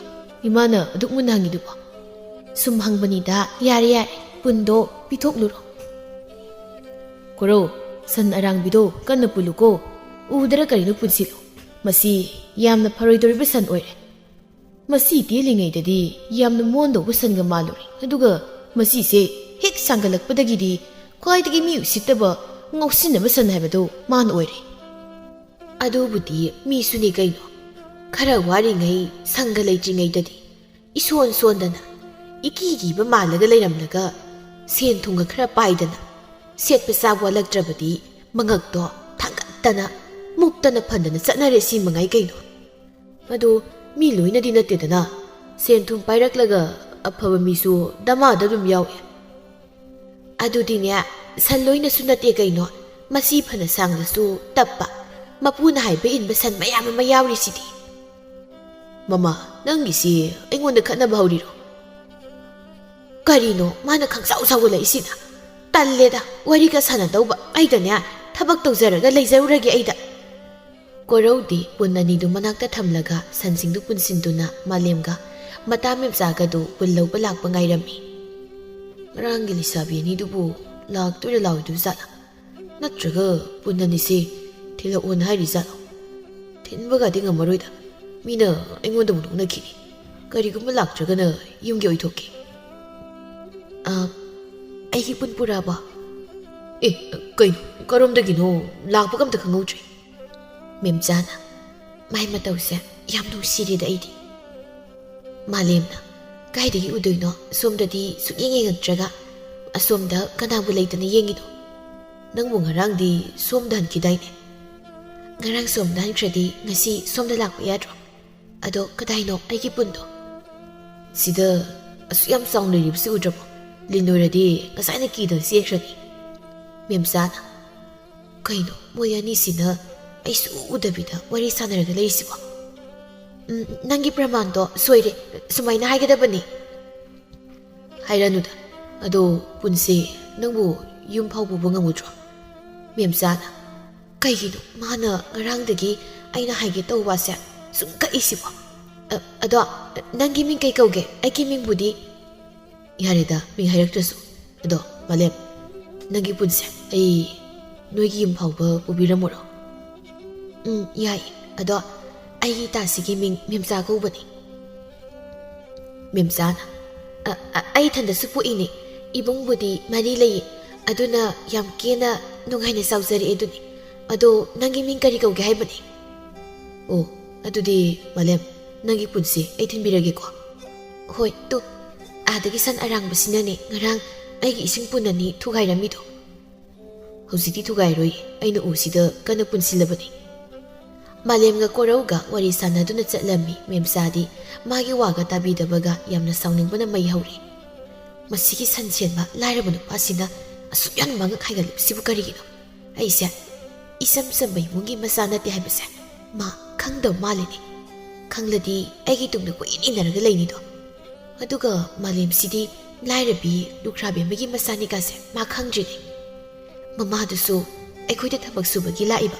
ꯏꯃꯥꯅ ꯑꯗꯨꯛ ꯃꯨꯟꯅ ꯍꯪꯉꯤꯗꯨꯕꯣ? ꯁꯨꯝ ꯍꯪꯕꯅꯤꯗ꯫ ꯌꯥꯔꯦ, ꯌꯥꯔꯦ, ꯄꯨꯟꯗꯣ ꯄꯤꯊꯣꯛꯂꯨꯔꯣ꯫ ꯀꯣꯔꯧ, ꯁꯟ ꯑꯔꯥꯡꯕꯤꯗꯣ ꯀꯟꯅ ꯄꯨꯜꯂꯨꯀꯣ꯫ ꯎꯗ꯭ꯔ ꯀꯔꯤꯅꯣ ꯄꯨꯟꯁꯤꯜꯂꯨ꯫ ꯃꯁꯤ ꯌꯥꯝꯅ ꯐꯔꯣꯏꯗꯧꯔꯤꯕ ꯁꯟ ꯑꯣꯏꯔꯦ꯫ ꯃꯁꯤ ꯇꯦꯜꯂꯤꯉꯩꯗꯗꯤ ꯌꯥꯝꯅ ꯃꯣꯟꯗꯧꯕ ꯁꯟꯒ ꯃꯥꯜꯂꯨꯔꯦ, ꯑꯗꯨꯒ ꯃꯁꯤꯁꯦ ꯍꯦꯛ ꯁꯥꯡꯒꯠꯂꯛꯄꯗꯒꯤꯗꯤ ꯈ꯭ꯋꯥꯏꯗꯒꯤ ꯃꯤ ꯎꯁꯤꯠꯇꯕ, ꯉꯥꯎꯁꯤꯟꯅꯕ ꯁꯟ ꯍꯥꯏꯕꯗꯣ ꯃꯥꯅ ꯑꯣꯏꯔꯦ꯫ ꯑꯗꯨꯕꯨꯗꯤ ꯃꯤꯁꯨꯅꯤ ꯀꯩꯅꯣ꯫ ꯈꯔ ꯋꯥꯔꯤꯉꯩ ꯁꯪꯒ ꯂꯩꯇ꯭ꯔꯤꯉꯩꯗꯗꯤ ꯏꯁꯣꯟ ꯁꯣꯟꯗꯅ, ꯏꯀꯤ ꯀꯤꯕ ꯃꯥꯜꯂꯒ ꯂꯩꯔꯝꯂꯒ, ꯁꯦꯟ ꯊꯨꯝꯒ ꯈꯔ ꯄꯥꯏꯗꯅ, ꯁꯦꯠꯄ ꯆꯥꯕ ꯋꯥꯠꯂꯛꯇ꯭ꯔꯕꯗꯤ ꯃꯉꯛꯇꯣ ꯊꯥꯡꯒꯠꯇꯅ, ꯃꯨꯛꯇꯅ ꯐꯟꯗꯅ ꯆꯠꯅꯔꯦ, ꯁꯤ ꯃꯉꯥꯏ ꯀꯩꯅꯣ꯫ ꯑꯗꯨ ꯃꯤ ꯂꯣꯏꯅꯗꯤ ꯅꯠꯇꯦꯗꯅ꯫ ꯁꯦꯟ ꯊꯨꯝ ꯄꯥꯏꯔꯛꯂꯒ ꯑꯐꯕ ꯃꯤꯁꯨ ꯗꯃꯥꯗ ꯑꯗꯨꯝ ꯌꯥꯎꯏ꯫ ꯑꯗꯨꯗꯤꯅꯦ, ꯁꯟ ꯂꯣꯏꯅꯁꯨ ꯅꯠꯇꯦ ꯀꯩꯅꯣ꯫ ꯃꯁꯤ ꯐꯅ ꯁꯥꯡꯂꯁꯨ ꯇꯞꯄ, ꯃꯄꯨꯅ ꯍꯥꯏꯕ ꯏꯟꯕ ꯁꯟ ꯃꯌꯥꯝ ꯑꯃ ꯌꯥꯎꯔꯤꯁꯤꯗꯤ꯫ ꯃꯃꯥ, ꯅꯪꯒꯤꯁꯤ ꯑꯩꯉꯣꯟꯗ ꯈꯠꯅꯕ ꯍꯧꯔꯤꯔꯣ? ꯀꯔꯤꯅꯣ ꯃꯥꯅ ꯈꯪꯁꯥꯎ ꯁꯥꯎꯒꯠꯂꯛꯏꯁꯤꯅ? ꯇꯜꯂꯦꯗ, ꯋꯥꯔꯤꯒ ꯁꯥꯟꯅꯗꯧꯕ꯫ ꯑꯩꯗꯅꯦ, ꯊꯕꯛ ꯇꯧꯖꯔꯒ ꯂꯩꯖꯔꯨꯔꯒꯦ ꯑꯩꯗ꯫ ꯀꯣꯔꯧꯗꯤ ꯄꯨꯟ ꯑꯅꯤꯗꯨ ꯃꯅꯥꯛꯇ ꯊꯝꯂꯒ ꯁꯟꯁꯤꯡꯗꯨ ꯄꯨꯟꯁꯤꯟꯗꯨꯅ ꯃꯥꯂꯦꯝꯒ ꯃꯇꯥ ꯃꯦꯝꯆꯥꯒꯗꯨ ꯄꯨꯜ ꯂꯧꯕ ꯂꯥꯛꯄ ꯉꯥꯏꯔꯝꯃꯤ꯫ ꯉꯔꯥꯡꯒꯤ ꯂꯩꯁꯥꯕꯤ ꯑꯅꯤꯗꯨꯕꯨ ꯂꯥꯛꯇꯣꯏꯔꯥ ꯂꯥꯛꯑꯣꯏꯗꯣꯏ ꯖꯥꯠꯂꯥ? ꯅꯠꯇ꯭ꯔꯒ ꯄꯨꯟ ꯑꯅꯤꯁꯦ ꯊꯤꯜꯂꯛꯑꯣꯅ ꯍꯥꯏꯔꯤ ꯖꯥꯠꯂꯣ? ꯊꯤꯟꯕꯒꯗꯤ ꯉꯝꯃꯔꯣꯏꯗ, ꯃꯤꯅ ꯑꯩꯉꯣꯟꯗꯕꯨ ꯅꯣꯛꯅꯈꯤꯅꯤ꯫ ꯀꯔꯤꯒꯨꯝꯕ ꯂꯥꯛꯇ꯭ꯔꯒꯅ ꯌꯨꯝꯒꯤ ꯑꯣꯏꯊꯣꯛꯀꯦ꯫ ꯑ, ꯑꯩꯒꯤ ꯄꯨꯟ ꯄꯨꯔꯛꯑꯕꯣ? ꯑꯦ, ꯀꯩꯅꯣ, ꯀꯔꯣꯝꯗꯒꯤꯅꯣ? ꯂꯥꯛꯄꯒ ꯑꯝꯇ ꯈꯪꯍꯧꯗ꯭ꯔꯦ꯫ ꯃꯦꯝꯆꯥꯅ, ꯃꯥꯏ ꯃꯇꯧꯁꯦ ꯌꯥꯝ ꯅꯨꯡꯁꯤꯔꯦꯗ ꯑꯩꯗꯤ꯫ ꯃꯥꯂꯦꯝꯅ, "ꯀꯥꯏꯗꯒꯤ ꯎꯗꯣꯏꯅꯣ? ꯁꯣꯝꯗꯗꯤ ꯁꯨꯛꯌꯦꯡ ꯌꯦꯡꯉꯛꯇ꯭ꯔꯒ ꯑꯁꯣꯝꯗ ꯀꯅꯥꯕꯨ ꯂꯩꯇꯅ ꯌꯦꯡꯉꯤꯅꯣ? ꯅꯪꯕꯨ ꯉꯔꯥꯡꯗꯤ ꯁꯣꯝꯗ ꯍꯟꯈꯤꯗꯥꯏꯅꯦ?" "ꯉꯔꯥꯡ ꯁꯣꯝꯗ ꯍꯟꯈ꯭ꯔꯗꯤ ꯉꯁꯤ ꯁꯣꯝꯗ ꯂꯥꯛꯄ ꯌꯥꯗ꯭ꯔꯣ? ꯑꯗꯣ ꯀꯗꯥꯏꯅꯣ ꯑꯩꯒꯤ ꯄꯨꯟꯗꯣ?" "ꯁꯤꯗ ꯑꯁꯨꯛ ꯌꯥꯝ ꯆꯥꯎꯅ ꯂꯩꯔꯤꯕꯁꯤ ꯎꯗ꯭ꯔꯕꯣ? ꯂꯤꯟ ꯑꯣꯏꯔꯗꯤ ꯉꯁꯥꯏꯅ ꯀꯤꯗꯅ ꯆꯦꯟꯈ꯭ꯔꯅꯤ꯫" ꯃꯦꯝꯆꯥꯅ, "ꯀꯩꯅꯣ ꯃꯣꯏ ꯑꯅꯤꯁꯤꯅ ꯑꯩꯁꯨ ꯎꯗꯕꯤꯗ ꯋꯥꯔꯤ ꯁꯥꯟꯅꯔꯒ ꯂꯩꯔꯤꯁꯤꯕꯣ? ꯎꯝ, ꯅꯪꯒꯤ ꯄ꯭ꯔꯃꯥꯟꯗꯣ ꯁꯣꯏꯔꯦ꯫ ꯁꯨꯃꯥꯏꯅ ꯍꯥꯏꯒꯗꯕꯅꯤ꯫" "ꯍꯥꯏꯔꯅꯨꯗ꯫ ꯑꯗꯣ ꯄꯨꯟꯁꯦ, ꯅꯪꯕꯨ ꯌꯨꯝ ꯐꯥꯎ ꯄꯨꯕ ꯉꯝꯒꯗ꯭ꯔꯣ?" ꯃꯦꯝꯆꯥꯅ, "ꯀꯩꯒꯤꯅꯣ ꯃꯥꯅ ꯉꯔꯥꯡꯗꯒꯤ ꯑꯩꯅ ꯍꯥꯏꯒꯦ ꯇꯧꯕꯁꯦ ꯁꯨꯝ ꯀꯛꯏꯁꯤꯕꯣ? ꯑ, ꯑꯗꯣ ꯅꯪꯒꯤ ꯃꯤꯡ ꯀꯩ ꯀꯧꯒꯦ? ꯑꯩꯒꯤ ꯃꯤꯡꯕꯨꯗꯤ" "ꯌꯥꯔꯦꯗ, ꯃꯤꯡ ꯍꯥꯏꯔꯛꯇ꯭ꯔꯁꯨ꯫ ꯑꯗꯣ ꯃꯥꯂꯦꯝ, ꯅꯪꯒꯤ ꯄꯨꯟꯁꯦ ꯑꯩ ꯅꯣꯏꯒꯤ ꯌꯨꯝ ꯐꯥꯎꯕ ꯄꯨꯕꯤꯔꯝꯃꯨꯔꯣ?" "ꯎꯝ, ꯌꯥꯏ꯫ ꯑꯗꯣ ꯑꯩꯒꯤ ꯏꯇꯥꯁꯤꯒꯤ ꯃꯤꯡ ꯃꯦꯝꯆꯥ ꯀꯧꯕꯅꯤ꯫" ꯃꯦꯝꯆꯥꯅ, "ꯑ, ꯑ, ꯑꯩ ꯏꯊꯟꯗꯁꯨ ꯄꯣꯛꯏꯅꯦ꯫ ꯏꯕꯨꯡꯕꯨꯗꯤ ꯃꯔꯤ ꯂꯩꯌꯦ꯫ ꯑꯗꯨꯅ ꯌꯥꯝ ꯀꯦꯅ ꯅꯨꯡꯉꯥꯏꯅ ꯆꯥꯎꯖꯔꯛꯑꯦ ꯑꯗꯨꯅꯤ꯫ ꯑꯗꯣ ꯅꯪꯒꯤ ꯃꯤꯡ ꯀꯔꯤ ꯀꯧꯒꯦ ꯍꯥꯏꯕꯅꯤ?" "ꯑꯣ, ꯑꯗꯨꯗꯤ ꯃꯥꯂꯦꯝ, ꯅꯪꯒꯤ ꯄꯨꯟꯁꯦ ꯑꯩ ꯊꯤꯟꯕꯤꯔꯒꯦꯀꯣ꯫" "ꯍꯣꯏ, ꯇꯨ, ꯑꯥꯗꯒꯤ ꯁꯟ ꯑꯔꯥꯡꯕꯁꯤꯅꯅꯦ ꯉꯔꯥꯡ ꯑꯩꯒꯤ ꯏꯁꯤꯡ ꯄꯨꯟ ꯑꯅꯤ ꯊꯨꯒꯥꯏꯔꯝꯃꯤꯗꯣ꯫ ꯍꯧꯖꯤꯛꯇꯤ ꯊꯨꯒꯥꯏꯔꯣꯏ, ꯑꯩꯅ ꯎꯁꯤꯗ ꯀꯟꯅ ꯄꯨꯟꯁꯤꯜꯂꯕꯅꯤ꯫" ꯃꯥꯂꯦꯝꯒ ꯀꯣꯔꯧꯒ ꯋꯥꯔꯤ ꯁꯥꯟꯅꯗꯨꯅ ꯆꯠꯂꯝꯃꯤ꯫ ꯃꯦꯝꯆꯥꯗꯤ ꯃꯥꯒꯤ ꯋꯥꯒ ꯇꯥꯕꯤꯗꯕꯒ ꯌꯥꯝꯅ ꯁꯥꯎꯅꯤꯡꯕꯅ ꯃꯩ ꯍꯧꯔꯤ꯫ "ꯃꯁꯤꯒꯤ ꯁꯟ ꯁꯦꯟꯕ ꯂꯥꯏꯔꯕ ꯅꯨꯄꯥꯁꯤꯅ ꯑꯁꯨꯛ ꯌꯥꯝꯅ ꯃꯉꯛ ꯍꯥꯏꯒꯠꯂꯤꯕꯁꯤꯕꯨ ꯀꯔꯤꯒꯤꯅꯣ? ꯑꯩꯁꯦ ꯏꯆꯝ ꯆꯝꯕ ꯏꯃꯨꯡꯒꯤ ꯃꯆꯥ ꯅꯠꯇꯦ ꯍꯥꯏꯕꯁꯦ ꯃꯥ ꯈꯪꯗꯕ ꯃꯥꯜꯂꯤꯅꯦ꯫ ꯈꯪꯂꯗꯤ ꯑꯩꯒꯤ ꯇꯨꯡꯗ ꯀꯣꯏꯏꯟ ꯏꯟꯅꯔꯒ ꯂꯩꯅꯤꯗꯣ꯫ ꯑꯗꯨꯒ ꯃꯥꯂꯦꯝꯁꯤꯗꯤ ꯂꯥꯏꯔꯕꯤ ꯂꯨꯈ꯭ꯔꯥꯕꯤ ꯑꯃꯒꯤ ꯃꯆꯥꯅꯤ ꯀꯥꯁꯦ ꯃꯥ ꯈꯪꯗ꯭ꯔꯤꯅꯦ꯫ ꯃꯃꯥꯗꯨꯁꯨ ꯑꯩꯈꯣꯏꯗ ꯊꯕꯛ ꯁꯨꯕꯒꯤ ꯂꯥꯛꯏꯕ꯫"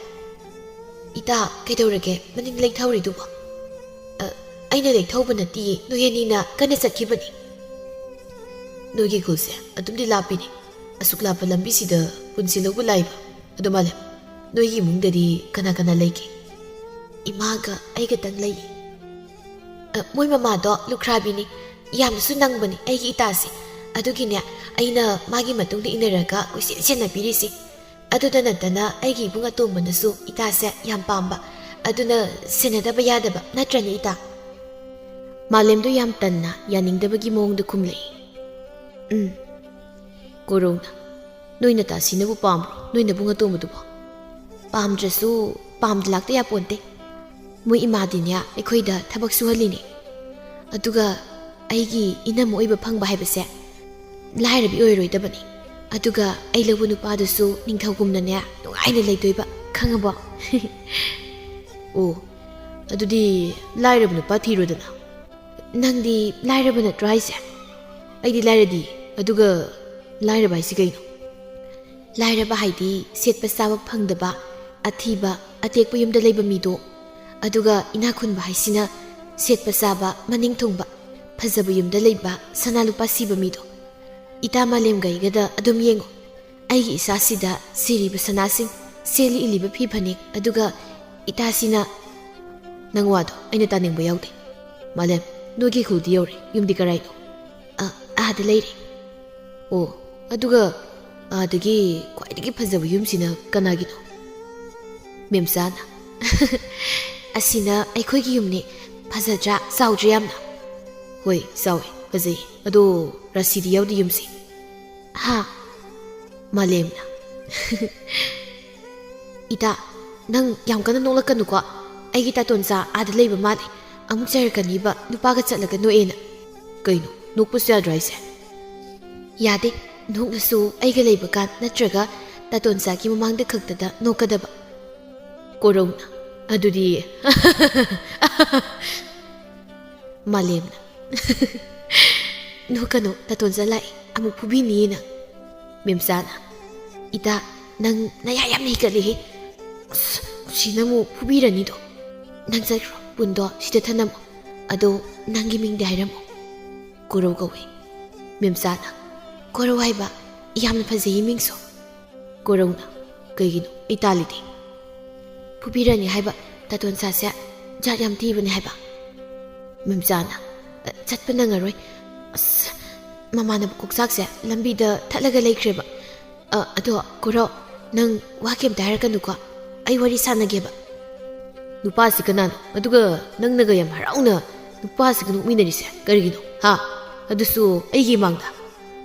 "ꯏꯇꯥ, ꯀꯩꯗꯧꯔꯒꯦ ꯃꯅꯤꯡ ꯂꯩꯊꯧꯔꯤꯗꯨꯕꯣ?" "ꯑ, ꯑꯩꯅ ꯂꯩꯊꯧꯕ ꯅꯠꯇꯤꯌꯦ, ꯅꯣꯏ ꯑꯅꯤꯅ ꯀꯟꯅ ꯆꯠꯈꯤꯕꯅꯤ꯫" "ꯅꯣꯏꯒꯤ ꯈꯨꯜꯁꯦ ꯑꯗꯨꯝꯗꯤ ꯂꯥꯞꯄꯤꯅꯦ꯫ ꯑꯁꯨꯛ ꯂꯥꯞꯄ ꯂꯝꯕꯤꯁꯤꯗ ꯄꯨꯟꯁꯤ ꯂꯧꯕ ꯂꯥꯛꯏꯕ꯫ ꯑꯗꯣ ꯃꯥꯂꯦꯝ, ꯅꯣꯏꯒꯤ ꯏꯃꯨꯡꯗꯗꯤ ꯀꯅꯥ ꯀꯅꯥ ꯂꯩꯒꯦ?" "ꯏꯃꯥꯒ ꯑꯩꯒꯇꯪ ꯂꯩꯌꯦ꯫" "ꯑ, ꯃꯣꯏ ꯃꯃꯥꯗꯣ ꯂꯨꯈ꯭ꯔꯥꯕꯤꯅꯤ꯫ ꯌꯥꯝꯅꯁꯨ ꯅꯪꯕꯅꯤ ꯑꯩꯒꯤ ꯏꯇꯥꯁꯦ꯫ ꯑꯗꯨꯒꯤꯅꯦ ꯑꯩꯅ ꯃꯥꯒꯤ ꯃꯇꯨꯡꯗ ꯏꯟꯅꯔꯒ ꯀꯣꯏꯆꯦꯟ ꯆꯦꯟꯅꯕꯤꯔꯤꯁꯦ꯫ ꯑꯗꯨꯗ ꯅꯠꯇꯅ ꯑꯩꯒꯤ ꯏꯕꯨꯡ ꯑꯇꯣꯝꯕꯅꯁꯨ ꯏꯇꯥꯁꯦ ꯌꯥꯝ ꯄꯥꯝꯕ꯫ ꯑꯗꯨꯅ ꯁꯦꯟꯅꯗꯕ ꯌꯥꯗꯕ ꯅꯠꯇ꯭ꯔꯅꯦ, ꯏꯇꯥ? ꯃꯥꯂꯦꯝꯗꯣ ꯌꯥꯝ ꯇꯟꯅ, ꯌꯥꯅꯤꯡꯗꯕꯒꯤ ꯃꯑꯣꯡꯗ ꯈꯨꯝꯂꯛꯏ꯫ "ꯎꯝ, ꯀꯣꯔꯧꯅ, ꯅꯣꯏ ꯅꯇꯥꯁꯤꯅꯕꯨ ꯄꯥꯝꯕ꯭ꯔꯣ, ꯅꯣꯏ ꯅꯕꯨꯡ ꯑꯇꯣꯝꯕꯗꯨꯕꯣ? ꯄꯥꯝꯗ꯭ꯔꯁꯨ ꯄꯥꯝꯗ ꯂꯥꯛꯇ ꯌꯥꯄꯣꯟꯇꯦ꯫ ꯃꯣꯏ ꯏꯃꯥꯗꯤꯅꯦ ꯑꯩꯈꯣꯏꯗ ꯊꯕꯛ ꯁꯨꯍꯜꯂꯤꯅꯦ꯫ ꯑꯗꯨꯒ ꯑꯩꯒꯤ ꯏꯅꯝꯃ ꯑꯣꯏꯕ ꯐꯪꯕ ꯍꯥꯏꯕꯁꯦ ꯂꯥꯏꯔꯕꯤ ꯑꯣꯏꯔꯣꯏꯗꯕꯅꯤ꯫ ꯑꯗꯨꯒ ꯑꯩ ꯂꯧꯕ ꯅꯨꯄꯥꯗꯨꯁꯨ ꯅꯤꯡꯊꯧꯒꯨꯝꯅꯅꯦ ꯅꯨꯡꯉꯥꯏꯅ ꯂꯩꯗꯣꯏꯕ, ꯈꯪꯉꯕꯣ?" "ꯑꯣ, ꯑꯗꯨꯗꯤ ꯂꯥꯏꯔꯕ ꯅꯨꯄꯥ ꯊꯤꯔꯣꯗꯅ꯫ ꯅꯪꯗꯤ ꯂꯥꯏꯔꯕ ꯅꯠꯇ꯭ꯔꯣ ꯍꯥꯏꯁꯦ? ꯑꯩꯗꯤ ꯂꯥꯏꯔꯗꯤ꯫ ꯑꯗꯨꯒ ꯂꯥꯏꯔꯕ ꯍꯥꯏꯁꯤ ꯀꯩꯅꯣ?" "ꯂꯥꯏꯔꯕ ꯍꯥꯏꯗꯤ ꯁꯦꯠꯄ ꯆꯥꯕ ꯐꯪꯗꯕ, ꯑꯊꯤꯕ, ꯑꯇꯦꯛꯄ ꯌꯨꯝꯗ ꯂꯩꯕ ꯃꯤꯗꯣ꯫ ꯑꯗꯨꯒ ꯏꯅꯥꯛ ꯈꯨꯟꯕ ꯍꯥꯏꯁꯤꯅ ꯁꯦꯠꯄ ꯆꯥꯕ, ꯃꯅꯤꯡ ꯊꯨꯡꯕ, ꯐꯖꯕ ꯌꯨꯝꯗ ꯂꯩꯕ, ꯁꯅꯥ ꯂꯨꯄꯥ ꯁꯤꯕ ꯃꯤꯗꯣ꯫ ꯏꯇꯥ ꯃꯥꯂꯦꯝꯒ ꯑꯩꯒꯗ ꯑꯗꯨꯝ ꯌꯦꯡꯉꯣ꯫ ꯑꯩꯒꯤ ꯏꯆꯥꯁꯤꯗ ꯁꯤꯔꯤꯕ ꯁꯅꯥꯁꯤꯡ, ꯁꯦꯠꯂꯤ ꯏꯜꯂꯤꯕ ꯐꯤ ꯐꯅꯦꯛ, ꯑꯗꯨꯒ ꯏꯇꯥꯁꯤꯅ..." "ꯅꯪ ꯋꯥꯗꯣ ꯑꯩꯅ ꯇꯥꯅꯤꯡꯕ ꯌꯥꯎꯗꯦ꯫ ꯃꯥꯂꯦꯝ, ꯅꯣꯏꯒꯤ ꯈꯨꯜꯗꯤ ꯌꯧꯔꯦ, ꯌꯨꯝꯗꯤ ꯀꯔꯥꯏꯅꯣ?" "ꯑ, ꯑꯥꯗ ꯂꯩꯔꯦ꯫" "ꯑꯣ, ꯑꯗꯨꯒ ꯑꯥꯗꯒꯤ ꯈ꯭ꯋꯥꯏꯗꯒꯤ ꯐꯖꯕ ꯌꯨꯝꯁꯤꯅ ꯀꯅꯥꯒꯤꯅꯣ?" ꯃꯦꯝꯆꯥꯅ꯫ "ꯑꯁꯤꯅ ꯑꯩꯈꯣꯏꯒꯤ ꯌꯨꯝꯅꯤ꯫ ꯐꯖꯗ꯭ꯔꯥ? ꯆꯥꯎꯗ꯭ꯔꯥ ꯌꯥꯝꯅ?" "ꯍꯣꯏ, ꯆꯥꯎꯋꯦ, ꯐꯖꯩ꯫ ꯑꯗꯣ ꯔꯥꯁꯤꯗꯤ ꯌꯥꯎꯗꯦ ꯌꯨꯝꯁꯦ꯫" "ꯍꯥ?" ꯃꯥꯂꯦꯝꯅ꯫ "ꯏꯇꯥ, ꯅꯪ ꯌꯥꯝ ꯀꯟꯅ ꯅꯣꯛꯂꯛꯀꯅꯨꯀꯣ꯫ ꯑꯩꯒꯤ ꯇꯥꯇꯣꯟꯆꯥ ꯑꯥꯗ ꯂꯩꯕ ꯃꯥꯜꯂꯦ꯫ ꯑꯃꯨꯛ ꯆꯩꯔꯛꯀꯅꯤꯕ, ꯅꯨꯄꯥꯒ ꯆꯠꯂꯒ ꯅꯣꯛꯑꯦꯅ꯫" "ꯀꯩꯅꯣ, ꯅꯣꯛꯄꯁꯨ ꯌꯥꯗ꯭ꯔꯣ ꯍꯥꯏꯁꯦ?" "ꯌꯥꯗꯦ꯫ ꯅꯣꯛꯂꯁꯨ ꯑꯩꯒ ꯂꯩꯕ ꯀꯥꯟ ꯅꯠꯇ꯭ꯔꯒ ꯇꯥꯇꯣꯟꯆꯥꯒꯤ ꯃꯃꯥꯡꯗ ꯈꯛꯇꯗ ꯅꯣꯛꯀꯗꯕ꯫" ꯀꯣꯔꯧꯅ꯫ "ꯑꯗꯨꯗꯤ..." ꯃꯥꯂꯦꯝꯅ꯫ "ꯅꯣꯛꯀꯅꯨ, ꯇꯥꯇꯣꯟꯆꯥ ꯂꯥꯛꯑꯦ, ꯑꯃꯨꯛ ꯐꯨꯕꯤꯅꯤꯌꯦ ꯅꯪ꯫" ꯃꯦꯝꯆꯥꯅ꯫ "ꯏꯇꯥ, ꯅꯪ ꯅꯌꯥ ꯌꯥꯝꯅ ꯍꯤꯒꯠꯂꯤꯍꯦ꯫ ꯑꯁ, ꯁꯤꯅ ꯑꯃꯨꯛ ꯐꯨꯕꯤꯔꯅꯤꯗꯣ꯫ ꯅꯪ ꯆꯠꯈ꯭ꯔꯣ, ꯄꯨꯟꯗꯣ ꯁꯤꯗ ꯊꯅꯝꯃꯣ꯫ ꯑꯗꯣ ꯅꯪꯒꯤ ꯃꯤꯡꯗꯤ ꯍꯥꯏꯔꯝꯃꯣ꯫" ꯀꯣꯔꯧ ꯀꯧꯋꯦ꯫ ꯃꯦꯝꯆꯥꯅ꯫ "ꯀꯣꯔꯧ ꯍꯥꯏꯕ? ꯌꯥꯝꯅ ꯐꯖꯩꯌꯦ ꯃꯤꯡꯁꯨ꯫" ꯀꯣꯔꯧꯅ꯫ "ꯀꯩꯒꯤꯅꯣ? ꯑꯩ ꯇꯥꯜꯂꯤꯗꯤ꯫" "ꯐꯨꯕꯤꯔꯅꯤ ꯍꯥꯏꯕ, ꯇꯥꯇꯣꯟꯆꯥꯁꯦ ꯖꯥꯠ ꯌꯥꯝ ꯊꯤꯕꯅꯦ ꯍꯥꯏꯕ꯫" ꯃꯦꯝꯆꯥꯅ꯫ "ꯑ, ꯆꯠꯄ ꯅꯪꯉꯔꯣꯏ꯫ ꯑꯁ, ꯃꯃꯥꯟꯅꯕ ꯀꯣꯛꯆꯥꯛꯁꯦ ꯂꯝꯕꯤꯗ ꯊꯠꯂꯒ ꯂꯩꯈ꯭ꯔꯦꯕ꯫ ꯑ, ꯑꯗꯣ ꯀꯣꯔꯧ, ꯅꯪ ꯋꯥ ꯀꯩꯝꯇ ꯍꯥꯏꯔꯛꯀꯅꯨꯀꯣ꯫ ꯑꯩ ꯋꯥꯔꯤ ꯁꯥꯟꯅꯒꯦꯕ꯫" ꯅꯨꯄꯥꯁꯤ ꯀꯅꯥꯅꯣ? ꯑꯗꯨꯒ ꯅꯪꯅꯒ ꯌꯥꯝ ꯍꯔꯥꯎꯅ ꯅꯨꯄꯥꯁꯤꯒ ꯅꯣꯛꯃꯤꯟꯅꯔꯤꯁꯦ ꯀꯔꯤꯒꯤꯅꯣ? ꯍꯥ? ꯑꯗꯨꯁꯨ ꯑꯩꯒꯤ ꯏꯃꯥꯡꯗ꯫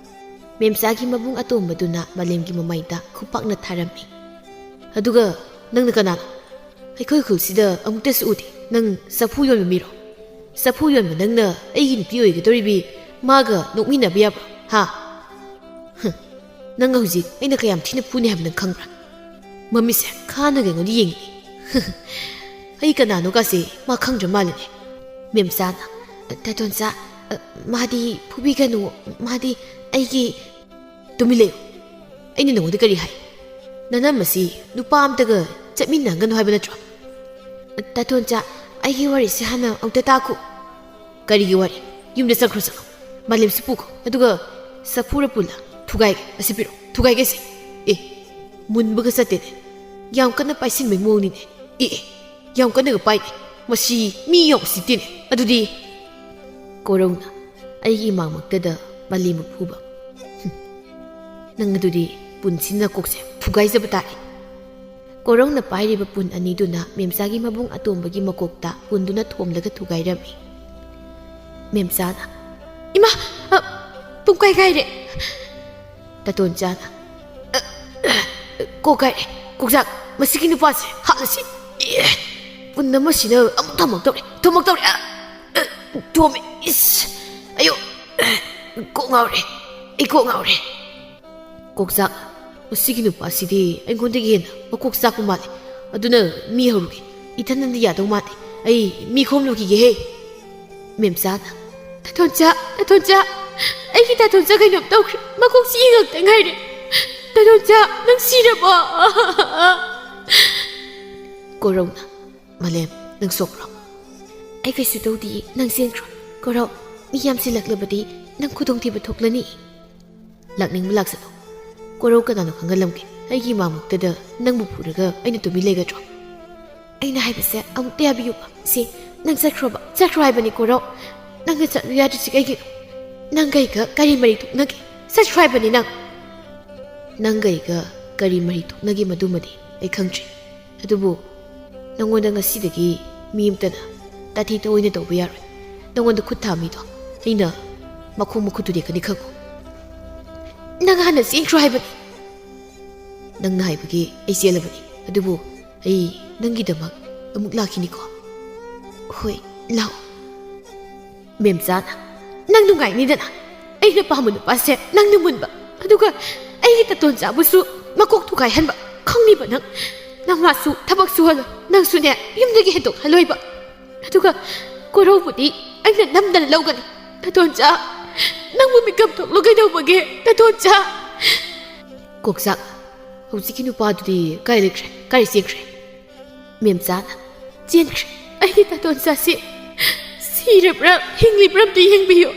ꯃꯦꯝꯆꯥꯒꯤ ꯃꯕꯨꯡ ꯑꯇꯣꯝꯕꯗꯨꯅ ꯃꯥꯂꯦꯝꯒꯤ ꯃꯃꯥꯏꯗ ꯈꯨꯄꯥꯛꯅ ꯊꯥꯔꯝꯃꯤ꯫ ꯑꯗꯨꯒ ꯅꯪꯅ ꯀꯅꯥꯅꯣ? ꯑꯩꯈꯣꯏ ꯈꯨꯜꯁꯤꯗ ꯑꯃꯨꯛꯇꯁꯨ ꯎꯗꯦ꯫ ꯅꯪ ꯆꯐꯨ ꯌꯣꯟꯕ ꯃꯤꯔꯣ? ꯆꯐꯨ ꯌꯣꯟꯕ ꯅꯪꯅ ꯑꯩꯒꯤ ꯅꯨꯄꯤ ꯑꯣꯏꯒꯗꯧꯔꯤꯕꯤ ꯃꯥꯒ ꯅꯣꯛꯃꯤꯟꯅꯕ ꯌꯥꯕ꯭ꯔꯣ? ꯍꯥ? ꯍꯨꯝ, ꯅꯪ ꯍꯧꯖꯤꯛ ꯑꯩꯅ ꯀꯌꯥꯝ ꯊꯤꯅ ꯐꯨꯅꯤ ꯍꯥꯏꯕ ꯅꯪ ꯈꯪꯕ꯭ꯔꯥ? ꯃꯃꯤꯠꯁꯦ ꯈꯥꯅꯒ ꯑꯩꯉꯣꯟꯗ ꯌꯦꯡꯉꯤ꯫ ꯑꯩ ꯀꯅꯥꯅꯣꯒꯁꯦ ꯃꯥ ꯈꯪꯗ꯭ꯔ ꯃꯥꯜꯂꯦꯅꯦ꯫ ꯃꯦꯝꯆꯥꯅ, "ꯇꯥꯇꯣꯟꯆꯥ, ꯑ, ꯃꯥꯗꯤ ꯐꯨꯕꯤꯒꯅꯨ, ꯃꯥꯗꯤ ꯑꯩꯒꯤ"꯫ "ꯇꯨꯃꯤꯟ ꯂꯩꯌꯨ꯫ ꯑꯩꯅ ꯅꯉꯣꯟꯗ ꯀꯔꯤ ꯍꯥꯏ? ꯅꯅꯝꯃꯁꯤ ꯅꯨꯄꯥ ꯑꯝꯇꯒ ꯆꯠꯃꯤꯟꯅꯍꯟꯒꯅꯨ ꯍꯥꯏꯕ ꯅꯠꯇ꯭ꯔꯣ?" "ꯇꯥꯇꯣꯟꯆꯥ, ꯑꯩꯒꯤ ꯋꯥꯔꯤꯁꯦ ꯍꯥꯟꯅ ꯑꯃꯨꯛꯇ ꯇꯥꯈꯣ"꯫ "ꯀꯔꯤꯒꯤ ꯋꯥꯔꯤ? ꯌꯨꯝꯗ ꯆꯠꯈ꯭ꯔꯣ ꯆꯠꯂꯣ꯫ ꯃꯥꯂꯦꯝꯁꯤ ꯄꯨꯈꯣ꯫ ꯑꯗꯨꯒ ꯆꯐꯨꯔ ꯄꯨꯜꯂ ꯊꯨꯒꯥꯏꯒꯦ꯫ ꯑꯁꯤ ꯄꯤꯔꯣ, ꯊꯨꯒꯥꯏꯒꯦꯁꯦ꯫ ꯑꯦ, ꯃꯨꯟꯕꯒ ꯆꯠꯇꯦꯅꯦ꯫ ꯌꯥꯝ ꯀꯟꯅ ꯄꯥꯏꯁꯤꯟꯕꯩ ꯃꯑꯣꯡꯅꯤꯅꯦ꯫ ꯑꯦ, ꯑꯦ, ꯌꯥꯝ ꯀꯟꯅꯒ ꯄꯥꯏꯅꯦ꯫ ꯃꯁꯤ ꯃꯤ ꯌꯥꯝ ꯎꯁꯤꯠꯇꯦꯅꯦ꯫ ꯑꯗꯨꯗꯤ"꯫ ꯀꯣꯔꯧꯅ ꯑꯩꯒꯤ ꯏꯃꯥꯡꯃꯛꯇꯗ ꯃꯥꯂꯦꯝꯕꯨ ꯐꯨꯕ꯫ "ꯍꯨꯝ, ꯅꯪ ꯑꯗꯨꯗꯤ ꯄꯨꯟꯁꯤꯅ ꯀꯣꯛꯁꯦ ꯊꯨꯒꯥꯏꯖꯕ ꯇꯥꯔꯦ"꯫ ꯀꯣꯔꯧꯅ ꯄꯥꯏꯔꯤꯕ ꯄꯨꯟ ꯑꯅꯤꯗꯨꯅ ꯃꯦꯝꯆꯥꯒꯤ ꯃꯕꯨꯡ ꯑꯇꯣꯝꯕꯒꯤ ꯃꯀꯣꯛꯇ ꯄꯨꯟꯗꯨꯅ ꯊꯣꯝꯂꯒ ꯊꯨꯒꯥꯏꯔꯝꯃꯤ꯫ ꯃꯦꯝꯆꯥꯅ, "ꯏꯃꯥ! ꯑ, ꯄꯨꯡ ꯀꯥꯏ ꯀꯥꯏꯔꯦ"꯫ ꯇꯥꯇꯣꯟꯆꯥꯅ, "ꯑ, ꯑ, ꯀꯣꯛ ꯀꯥꯏꯔꯦ꯫ ꯀꯣꯛꯆꯥꯛ, ꯃꯁꯤꯒꯤ ꯅꯨꯄꯥꯁꯦ ꯍꯥꯠꯂꯁꯤ꯫ ꯑꯦ, ꯄꯨꯟ ꯑꯃꯁꯤꯅ ꯑꯃꯨꯛ ꯊꯣꯝꯃꯛꯇꯧꯔꯦ, ꯊꯣꯝꯃꯛꯇꯧꯔꯦ꯫ ꯑ, ꯑ, ꯊꯣꯝꯃꯦ꯫ ꯏꯁ! ꯑꯌꯣ! ꯀꯣꯛ ꯉꯥꯎꯔꯦ꯫ ꯑꯩ ꯀꯣꯛ ꯉꯥꯎꯔꯦ"꯫ "ꯀꯣꯛꯆꯥꯛ, ꯃꯁꯤꯒꯤ ꯅꯨꯄꯥꯁꯤꯗꯤ ꯑꯩꯉꯣꯟꯗꯒꯤ ꯍꯦꯟꯅ ꯃꯀꯣꯛ ꯆꯥꯛꯄ ꯃꯥꯜꯂꯦ꯫ ꯑꯗꯨꯅ ꯃꯤ ꯍꯧꯔꯨꯒꯦ꯫ ꯏꯊꯟꯗꯗꯤ ꯌꯥꯗꯧ ꯃꯥꯟꯗꯦ꯫ ꯑꯩ ꯃꯤ ꯈꯣꯝꯂꯨꯈꯤꯒꯦꯍꯦ"꯫ ꯃꯦꯝꯆꯥꯅ, "ꯇꯥꯇꯣꯟꯆꯥ, ꯇꯥꯇꯣꯟꯆꯥ, ꯑꯩꯒꯤ ꯇꯥꯇꯣꯟꯆꯥ ꯀꯩꯅꯣꯝ ꯇꯧꯈ꯭ꯔꯦ꯫ ꯃꯀꯣꯛ ꯆꯤꯛꯏ ꯉꯥꯛꯇ ꯉꯥꯏꯔꯦ꯫ ꯇꯥꯇꯣꯟꯆꯥ, ꯅꯪ ꯁꯤꯔꯕꯣ?" ꯀꯣꯔꯧꯅ, "ꯃꯥꯂꯦꯝ, ꯅꯪ ꯁꯣꯛꯄ꯭ꯔꯣ?" "ꯑꯩ ꯀꯩꯁꯨ ꯇꯧꯗꯤꯌꯦ, ꯅꯪ ꯆꯦꯟꯈ꯭ꯔꯣ꯫ ꯀꯣꯔꯧ, ꯃꯤ ꯌꯥꯝꯁꯤꯜꯂꯛꯂꯕꯗꯤ ꯅꯪ ꯈꯨꯗꯣꯡꯊꯤꯕ ꯊꯣꯛꯂꯅꯤ"꯫ "ꯂꯥꯛꯅꯤꯡꯕ ꯂꯥꯛꯁꯅꯨ꯫ ꯀꯣꯔꯧ ꯀꯅꯥꯅꯣ ꯈꯪꯍꯜꯂꯝꯒꯦ꯫ ꯑꯩꯒꯤ ꯏꯃꯥꯃꯛꯇꯗ ꯅꯪꯕꯨ ꯄꯨꯔꯒ ꯑꯩꯅ ꯇꯨꯃꯤꯟ ꯂꯩꯒꯗ꯭ꯔꯣ?" "ꯑꯩꯅ ꯍꯥꯏꯕꯁꯦ ꯑꯃꯨꯛꯇ ꯌꯥꯕꯤꯌꯨꯕ꯫ ꯁꯦ, ꯅꯪ ꯆꯠꯈ꯭ꯔꯣꯕ꯫ ꯆꯠꯈ꯭ꯔꯣ ꯍꯥꯏꯕꯅꯤ ꯀꯣꯔꯧ꯫ ꯅꯪꯅ ꯆꯠꯂꯨ ꯌꯥꯗ꯭ꯔꯤꯁꯤ ꯀꯩꯒꯤꯅꯣ? ꯅꯪꯒ ꯑꯩꯒ ꯀꯔꯤ ꯃꯔꯤ ꯊꯣꯛꯅꯒꯦ? ꯆꯠꯈ꯭ꯔꯣ ꯍꯥꯏꯕꯅꯤ ꯅꯪ"꯫ "ꯅꯪꯒ ꯑꯩꯒ ꯀꯔꯤ ꯃꯔꯤ ꯊꯣꯛꯅꯒꯦ ꯃꯗꯨꯃꯗꯤ ꯑꯩ ꯈꯪꯗ꯭ꯔꯤ꯫ ꯑꯗꯨꯕꯨ ꯅꯪꯉꯣꯟꯗ ꯉꯁꯤꯗꯒꯤ ꯃꯤ ꯑꯃꯇꯅ ꯇꯥꯊꯤ ꯇꯥꯑꯣꯏꯅ ꯇꯧꯕ ꯌꯥꯔꯣꯏ꯫ ꯅꯪꯉꯣꯟꯗ ꯈꯨꯠ ꯊꯥ ꯃꯤꯗꯣ ꯑꯩꯅ ꯃꯈꯣꯡ ꯃꯈꯨꯠ ꯊꯨꯗꯦꯛꯀꯅꯤ ꯈꯪꯉꯨ꯫ ꯅꯪ ꯍꯥꯟꯅ ꯆꯦꯟꯈ꯭ꯔꯣ ꯍꯥꯏꯕꯅꯤ꯫ ꯅꯪꯅ ꯍꯥꯏꯕꯒꯤ ꯑꯩ ꯆꯦꯜꯂꯕꯅꯤ꯫ ꯑꯗꯨꯕꯨ ꯑꯩ ꯅꯪꯒꯤꯗꯃꯛ ꯑꯃꯨꯛ ꯂꯥꯛꯈꯤꯅꯤꯀꯣ꯫ ꯍꯣꯏ, ꯂꯥꯛꯑꯣ꯫ ꯃꯦꯝꯆꯥꯅ, "ꯅꯪ ꯅꯨꯡꯉꯥꯏꯅꯤꯗꯅ꯫ ꯑꯩꯅ ꯄꯥꯝꯕ ꯅꯨꯄꯥꯁꯦ ꯅꯪꯅ ꯃꯨꯟꯕ꯫ ꯑꯗꯨꯒ ꯑꯩꯒꯤ ꯇꯥꯇꯣꯟꯆꯥꯕꯨꯁꯨ ꯃꯀꯣꯛ ꯊꯨꯒꯥꯏꯍꯟꯕ꯫ ꯈꯪꯂꯤꯕ ꯅꯪ? ꯅꯪ ꯃꯥꯁꯨ ꯊꯕꯛ ꯁꯨꯍꯜꯂꯣꯏ꯫ ꯅꯪꯁꯨꯅꯦ, ꯌꯨꯝꯗꯒꯤ ꯍꯦꯟꯗꯣꯛꯍꯜꯂꯣꯏꯕ꯫ ꯑꯗꯨꯒ ꯀꯣꯔꯧꯕꯨꯗꯤ ꯑꯩꯅ ꯅꯝꯗꯅ ꯂꯧꯒꯅꯤ꯫ ꯇꯥꯇꯣꯟꯆꯥ, ꯅꯪꯕꯨ ꯃꯤꯀꯞ ꯊꯣꯛꯂꯣ ꯀꯩꯗꯧꯕꯒꯦ? ꯇꯥꯇꯣꯟꯆꯥ!" ꯀꯣꯛꯆꯥꯛ, "ꯍꯧꯖꯤꯛꯀꯤ ꯅꯨꯄꯥꯗꯨꯗꯤ ꯀꯥꯏ ꯂꯩꯈ꯭ꯔꯦ? ꯀꯥꯏ ꯆꯦꯟꯈ꯭ꯔꯦ?" ꯃꯦꯝꯆꯥꯅ, "ꯆꯦꯟꯈ꯭ꯔꯦ꯫ ꯑꯩꯒꯤ ꯇꯥꯇꯣꯟꯆꯥꯁꯤ ꯁꯤꯔꯕ꯭ꯔꯥ ꯍꯤꯡꯂꯤꯕ꯭ꯔꯥ ꯑꯝꯇ ꯌꯦꯡꯕꯤꯌꯨ꯫"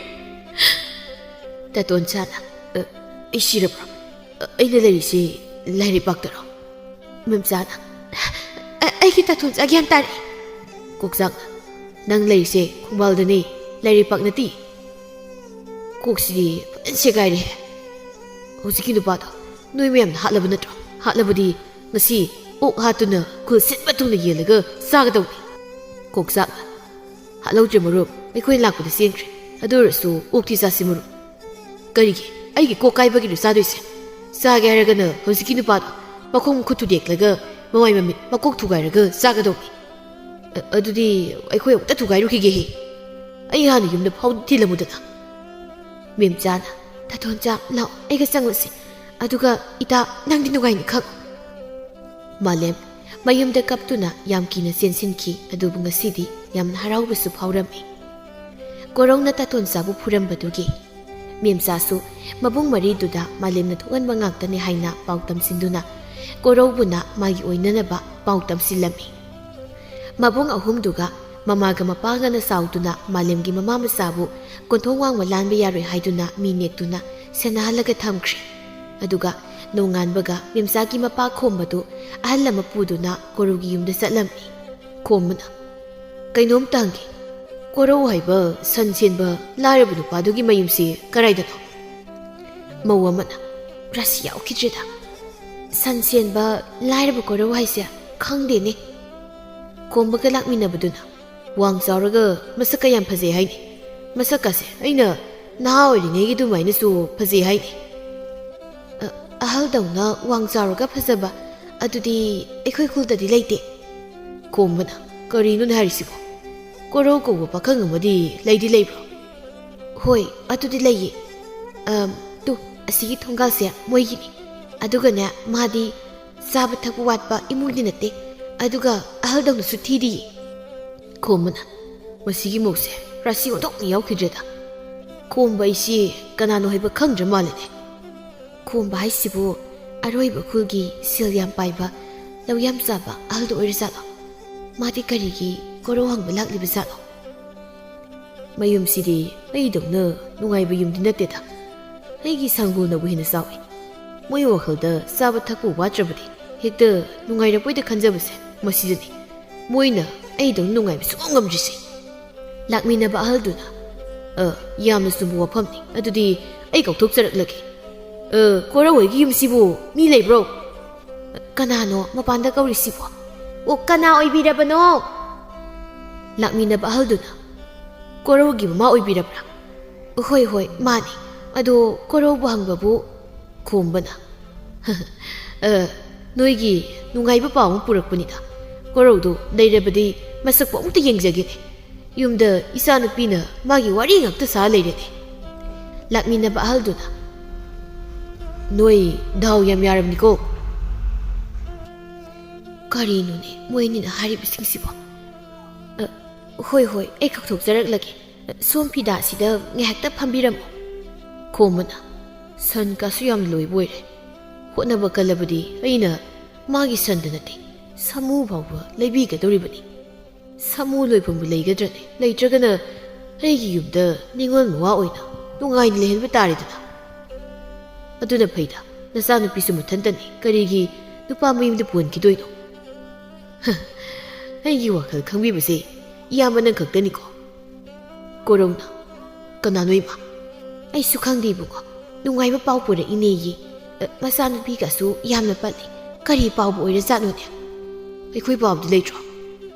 ꯇꯥꯇꯣꯟꯆꯥꯅ, "ꯑ, ꯑꯩ ꯁꯤꯔꯕ꯭ꯔꯣ? ꯑ, ꯑꯩꯅ ꯂꯩꯔꯤꯁꯤ ꯂꯥꯏꯔꯩꯄꯥꯛꯇꯔꯣ?" ꯃꯦꯝꯆꯥꯅ, "ꯑ-, ꯑꯩꯒꯤ ꯇꯥꯇꯣꯟꯆꯥ ꯒ꯭ꯌꯥꯟ ꯇꯥꯔꯦ꯫" ꯀꯣꯛꯆꯥꯛꯅ, "ꯅꯪ ꯂꯩꯔꯤꯁꯦ ꯈꯣꯡꯕꯥꯜꯗꯅꯤ, ꯂꯥꯏꯔꯩꯄꯥꯛ ꯅꯠꯇꯦ꯫ ꯀꯣꯛꯁꯤꯗꯤ ꯐꯖꯅ ꯁꯦꯒꯥꯏꯔꯦꯍꯦ꯫ ꯍꯧꯖꯤꯛꯀꯤ ꯅꯨꯄꯥꯗꯣ ꯅꯣꯏ ꯃꯌꯥꯝꯅ ꯍꯥꯠꯂꯕ ꯅꯠꯇ꯭ꯔꯣ? ꯍꯥꯠꯂꯕꯗꯤ ꯉꯁꯤ ꯑꯣꯛ ꯍꯥꯠꯇꯨꯅ ꯈꯨꯜ ꯁꯤꯟꯕ ꯊꯨꯡꯅ ꯌꯦꯜꯂꯒ ꯆꯥꯒꯗꯧꯅꯤ꯫" ꯀꯣꯛꯆꯥꯛꯅ, "ꯍꯥꯠꯍꯧꯗ꯭ꯔꯦ ꯃꯔꯨꯞ, ꯑꯩꯈꯣꯏ ꯂꯥꯛꯄꯗ ꯆꯦꯟꯈ꯭ꯔꯦ꯫ ꯑꯗꯨ ꯑꯣꯏꯔꯁꯨ ꯑꯣꯛꯇꯤ ꯆꯥꯁꯤ ꯃꯔꯨꯞ꯫" "ꯀꯔꯤꯒꯤ? ꯑꯩꯒꯤ ꯀꯣꯛ ꯀꯥꯏꯕꯒꯤꯔꯣ ꯆꯥꯗꯣꯏꯁꯦ? ꯆꯥꯒꯦ ꯍꯥꯏꯔꯒꯅ ꯍꯧꯖꯤꯛꯀꯤ ꯅꯨꯄꯥꯗꯣ ꯃꯈꯣꯡ ꯃꯈꯨꯠ ꯊꯨꯗꯦꯛꯂꯒ ꯃꯃꯥꯏ ꯃꯃꯤꯠ ꯃꯀꯣꯛ ꯊꯨꯒꯥꯏꯔꯒ ꯆꯥꯒꯗꯧꯅꯤ꯫" "ꯑ-, ꯑꯗꯨꯗꯤ ꯑꯩꯈꯣꯏ ꯑꯃꯨꯛꯇ ꯊꯨꯒꯥꯏꯔꯨꯈꯤꯒꯦꯍꯦ꯫ ꯑꯩ ꯍꯥꯟꯅ ꯌꯨꯝꯗ ꯐꯥꯎ ꯊꯤꯜꯂꯝꯃꯨꯗꯅ꯫" ꯃꯦꯝꯆꯥꯅ, "ꯇꯥꯇꯣꯟꯆꯥ, ꯂꯥꯛꯑꯣ, ꯑꯩꯒ ꯆꯪꯉꯨꯁꯤ꯫ ꯑꯗꯨꯒ ꯏꯇꯥ, ꯅꯪꯗꯤ ꯅꯨꯡꯉꯥꯏꯅꯤ ꯈꯪ꯫" ꯃꯥꯂꯦꯝ ꯃꯌꯨꯝꯗ ꯀꯞꯇꯨꯅ ꯌꯥꯝ ꯀꯤꯅ ꯆꯦꯟꯁꯤꯟꯈꯤ꯫ ꯑꯗꯨꯕꯨ ꯉꯁꯤꯗꯤ ꯌꯥꯝꯅ ꯍꯔꯥꯎꯕꯁꯨ ꯐꯥꯎꯔꯝꯃꯤ꯫ ꯀꯣꯔꯧꯅ ꯇꯥꯇꯣꯟꯆꯥꯕꯨ ꯐꯨꯔꯝꯕꯗꯨꯒꯤ꯫ ꯃꯦꯝꯆꯥꯁꯨ ꯃꯕꯨꯡ ꯃꯔꯤꯗꯨꯗ ꯃꯥꯂꯦꯝꯅ ꯊꯣꯛꯍꯟꯕ ꯉꯥꯛꯇꯅꯤ ꯍꯥꯏꯅ ꯄꯥꯎ ꯇꯝꯁꯤꯟꯗꯨꯅ ꯀꯣꯔꯧꯕꯨꯅ ꯃꯥꯒꯤ ꯑꯣꯏꯅꯅꯕ ꯄꯥꯎ ꯇꯝꯁꯤꯜꯂꯝꯃꯤ꯫ ꯃꯕꯨꯡ ꯑꯍꯨꯝꯗꯨꯒ ꯃꯃꯥꯒ ꯃꯄꯥꯒꯅ ꯆꯥꯎꯗꯨꯅ ꯃꯥꯂꯦꯝꯒꯤ ꯃꯃꯥ ꯃꯆꯥꯕꯨ ꯀꯣꯟꯊꯣꯡ ꯋꯥꯡꯃ ꯂꯥꯟꯕ ꯌꯥꯔꯣꯏ ꯍꯥꯏꯗꯨꯅ ꯃꯤ ꯅꯦꯛꯇꯨꯅ ꯁꯦꯟꯅꯍꯜꯂꯒ ꯊꯝꯈ꯭ꯔꯦ꯫ ꯑꯗꯨꯒ ꯅꯣꯡꯉꯥꯟꯕꯒ ꯃꯦꯝꯆꯥꯒꯤ ꯃꯄꯥ ꯈꯣꯝꯕꯗꯨ ꯑꯍꯜ ꯑꯃ ꯄꯨꯗꯨꯅ ꯀꯣꯔꯧꯒꯤ ꯌꯨꯝꯗ ꯆꯠꯂꯝꯃꯤ꯫ ꯈꯣꯝꯕꯅ, "ꯀꯩꯅꯣꯝꯇ ꯍꯪꯒꯦ, ꯀꯣꯔꯧ ꯍꯥꯏꯕ ꯁꯟ ꯁꯦꯟꯕ ꯂꯥꯏꯔꯕ ꯅꯨꯄꯥꯗꯨꯒꯤ ꯃꯌꯨꯝꯁꯤ ꯀꯔꯥꯏꯗꯅꯣ?" ꯃꯧ ꯑꯃꯅ, "ꯔꯥꯁꯤ ꯌꯥꯎꯈꯤꯗ꯭ꯔꯦꯗ꯫ ꯁꯟ ꯁꯦꯟꯕ ꯂꯥꯏꯔꯕ ꯀꯣꯔꯧ ꯍꯥꯏꯁꯦ ꯈꯪꯗꯦꯅꯦ꯫" ꯈꯣꯝꯕꯒ ꯂꯥꯛꯃꯤꯟꯅꯕꯗꯨꯅ, "ꯋꯥꯡ ꯆꯥꯎꯔꯒ ꯃꯁꯛꯀ ꯌꯥꯝ ꯐꯖꯩ ꯍꯥꯏꯅꯤ꯫ ꯃꯁꯛꯀꯁꯦ ꯑꯩꯅ ꯅꯍꯥ ꯑꯣꯏꯔꯤꯉꯩꯒꯤ ꯑꯗꯨꯃꯥꯏꯅꯁꯨ ꯐꯖꯩ ꯍꯥꯏꯅꯤ꯫ ꯑ, ꯑꯍꯜꯗꯧꯅ ꯋꯥꯡ ꯆꯥꯎꯔꯒ ꯐꯖꯕ ꯑꯗꯨꯗꯤ ꯑꯩꯈꯣꯏ ꯈꯨꯜꯗꯗꯤ ꯂꯩꯇꯦ꯫" ꯈꯣꯝꯕꯅ, "ꯀꯔꯤꯅꯣꯅꯦ ꯍꯥꯏꯔꯤꯁꯤꯕꯣ? ꯀꯣꯔꯧ ꯀꯧꯕ ꯄꯥꯈꯪ ꯑꯃꯗꯤ ꯂꯩꯗꯤ ꯂꯩꯕ꯭ꯔꯣ?" "ꯍꯣꯏ, ꯑꯗꯨꯗꯤ ꯂꯩꯌꯦ꯫ ꯑꯝ, ꯇꯨ, ꯑꯁꯤꯒꯤ ꯊꯣꯡꯒꯥꯜꯁꯦ ꯃꯣꯏꯒꯤꯅꯤ꯫ ꯑꯗꯨꯒꯅꯦ, ꯃꯥꯗꯤ ꯆꯥꯕ ꯊꯛꯄ ꯋꯥꯠꯄ ꯏꯃꯨꯡꯗꯤ ꯅꯠꯇꯦ꯫ ꯑꯗꯨꯒ ꯑꯍꯜꯗꯧꯅꯁꯨ ꯊꯤꯗꯤꯌꯦ꯫" ꯈꯣꯝꯕꯅ, "ꯃꯁꯤꯒꯤ ꯃꯧꯁꯦ ꯔꯥꯁꯤ ꯑꯣꯟꯊꯣꯛꯅ ꯌꯥꯎꯈꯤꯗ꯭ꯔꯦꯗ꯫ ꯈꯣꯝꯕ ꯑꯩꯁꯤ ꯀꯅꯥꯅꯣ ꯍꯥꯏꯕ ꯈꯪꯗ꯭ꯔ ꯃꯥꯜꯂꯦꯅꯦ꯫" "ꯈꯣꯝꯕ ꯍꯥꯏꯁꯤꯕꯨ ꯑꯔꯣꯏꯕ ꯈꯨꯜꯒꯤ ꯁꯦꯜ ꯌꯥꯝ ꯄꯥꯏꯕ, ꯂꯧ ꯌꯥꯝ ꯆꯥꯕ ꯑꯍꯜꯗꯣ ꯑꯣꯏꯔꯖꯥꯠꯂꯣ? ꯃꯥꯗꯤ ꯀꯔꯤꯒꯤ ꯀꯣꯔꯧ ꯍꯪꯕ ꯂꯥꯛꯂꯤꯕ ꯖꯥꯠꯂꯣ?" "ꯃꯌꯨꯝꯁꯤꯗꯤ ꯑꯩꯗꯧꯅ ꯅꯨꯡꯉꯥꯏꯕ ꯌꯨꯝꯗꯤ ꯅꯠꯇꯦꯗ꯫ ꯑꯩꯒꯤ ꯁꯪꯒꯣꯜꯅꯕꯨ ꯍꯦꯟꯅ ꯆꯥꯎꯏ꯫ ꯃꯣꯏ ꯋꯥꯈꯜꯗ ꯆꯥꯕ ꯊꯛꯄ ꯋꯥꯠꯇ꯭ꯔꯕꯗꯤ ꯍꯦꯛꯇ ꯅꯨꯡꯉꯥꯏꯔꯛꯄꯣꯏꯗ ꯈꯟꯖꯕꯁꯦ ꯃꯁꯤꯗꯅꯤ꯫ ꯃꯣꯏꯅ ꯑꯩꯗꯧꯅ ꯅꯨꯡꯉꯥꯏꯕ ꯁꯨꯡꯉꯝ ꯉꯝꯗ꯭ꯔꯤꯁꯦ꯫" ꯂꯥꯛꯃꯤꯟꯅꯕ ꯑꯍꯜꯗꯨꯅ, "ꯑ, ꯌꯥꯝꯅ ꯆꯨꯝꯕ ꯋꯥꯐꯝꯅꯤ꯫ ꯑꯗꯨꯗꯤ ꯑꯩ ꯀꯥꯎꯊꯣꯛꯆꯔꯛꯂꯒꯦ꯫ ꯑ, ꯀꯣꯔꯧ ꯍꯣꯏꯒꯤ ꯌꯨꯝꯁꯤꯕꯨ ꯃꯤ ꯂꯩꯕ꯭ꯔꯣ? ꯀꯅꯥꯅꯣ ꯃꯄꯥꯟꯗ ꯀꯧꯔꯤꯁꯤꯕꯣ? ꯑꯣ, ꯀꯅꯥ ꯑꯣꯏꯕꯤꯔꯕꯅꯣ?" ꯂꯥꯛꯃꯤꯟꯅꯕ ꯑꯍꯜꯗꯨꯅ, "ꯀꯣꯔꯧꯒꯤ ꯃꯃꯥ ꯑꯣꯏꯕꯤꯔꯕ꯭ꯔꯥ?" "ꯍꯣꯏ, ꯍꯣꯏ, ꯃꯥꯅꯤ꯫ ꯑꯗꯣ ꯀꯣꯔꯧꯕꯨ ꯍꯪꯕꯕꯨ?" ꯈꯣꯝꯕꯅ, "ꯑ, ꯅꯣꯏꯒꯤ ꯅꯨꯡꯉꯥꯏꯕ ꯄꯥꯎ ꯑꯃ ꯄꯨꯔꯛꯄꯅꯤꯗ꯫ ꯀꯣꯔꯧꯗꯣ ꯂꯩꯔꯕꯗꯤ ꯃꯁꯛꯄꯨ ꯑꯃꯨꯛꯇ ꯌꯦꯡꯖꯒꯦꯅꯦ꯫ ꯌꯨꯝꯗ ꯏꯆꯥꯅꯨꯄꯤꯅ ꯃꯥꯒꯤ ꯋꯥꯔꯤ ꯉꯥꯛꯇ ꯁꯥ ꯂꯩꯔꯦꯅꯦ꯫" ꯂꯥꯛꯃꯤꯟꯅꯕ ꯑꯍꯜꯗꯨꯅ, "ꯅꯣꯏ ꯗꯥꯎ ꯌꯥꯝ ꯌꯥꯔꯕꯅꯤꯀꯣ꯫" "ꯀꯔꯤꯅꯣꯅꯦ ꯃꯣꯏ ꯑꯅꯤꯅ ꯍꯥꯏꯔꯤꯕꯁꯤꯡꯁꯤꯕꯣ? ꯑ, ꯍꯣꯏ, ꯍꯣꯏ, ꯑꯩ ꯀꯥꯎꯊꯣꯛꯆꯔꯛꯂꯒꯦ꯫ ꯁꯣꯝ ꯐꯤꯗꯥꯁꯤꯗ ꯉꯥꯏꯍꯥꯛꯇ ꯐꯝꯕꯤꯔꯝꯃꯨ꯫" ꯈꯣꯝꯕꯅ, "ꯁꯟ ꯀꯥꯁꯨ ꯌꯥꯝ ꯂꯣꯏꯕ ꯑꯣꯏꯔꯦ꯫ ꯍꯣꯠꯅꯕ ꯀꯜꯂꯕꯗꯤ ꯑꯩꯅ ꯃꯥꯒꯤ ꯁꯟꯗ ꯅꯠꯇꯦ, ꯁꯥꯃꯨ ꯐꯥꯎꯕ ꯂꯩꯕꯤꯒꯗꯧꯔꯤꯕꯅꯤ꯫ ꯁꯥꯃꯨ ꯂꯣꯏꯐꯝꯕꯨ ꯂꯩꯒꯗ꯭ꯔꯅꯦ? ꯂꯩꯇ꯭ꯔꯒꯅ ꯑꯩꯒꯤ ꯌꯨꯝꯗ ꯅꯤꯉꯣꯜ ꯃꯋꯥ ꯑꯣꯏꯅ ꯅꯨꯡꯉꯥꯏꯅ ꯂꯩꯍꯟꯕ ꯇꯥꯔꯦꯗꯅ꯫ ꯑꯗꯨꯅ ꯐꯩꯗ, ꯅꯆꯥꯅꯨꯄꯤꯁꯨ ꯃꯊꯟꯇꯅꯤ, ꯀꯔꯤꯒꯤ ꯅꯨꯄꯥ ꯃꯌꯨꯝꯗ ꯄꯨꯍꯟꯈꯤꯗꯣꯏꯅꯣ?" "ꯍ, ꯑꯩꯒꯤ ꯋꯥꯈꯜ ꯈꯪꯕꯤꯕꯁꯦ ꯏꯌꯥꯝꯕ ꯅꯪ ꯈꯛꯇꯅꯤꯀꯣ꯫" ꯀꯣꯔꯧꯅ, "ꯀꯅꯥꯅꯣ ꯏꯃꯥ?" "ꯑꯩꯁꯨ ꯈꯪꯗꯦ ꯏꯕꯨꯡꯉꯣ, ꯅꯨꯡꯉꯥꯏꯕ ꯄꯥꯎ ꯄꯨꯔꯛꯏꯅꯦꯌꯦ꯫ ꯑ, ꯃꯆꯥꯅꯨꯄꯤꯒꯁꯨ ꯌꯥꯝꯅ ꯄꯠꯂꯤ꯫ ꯀꯔꯤ ꯄꯥꯎꯕꯨ ꯑꯣꯏꯔꯖꯥꯠꯅꯣꯅꯦ?" "ꯑꯩꯈꯣꯏ ꯄꯥꯎꯗꯤ ꯂꯩꯇ꯭ꯔꯣ?"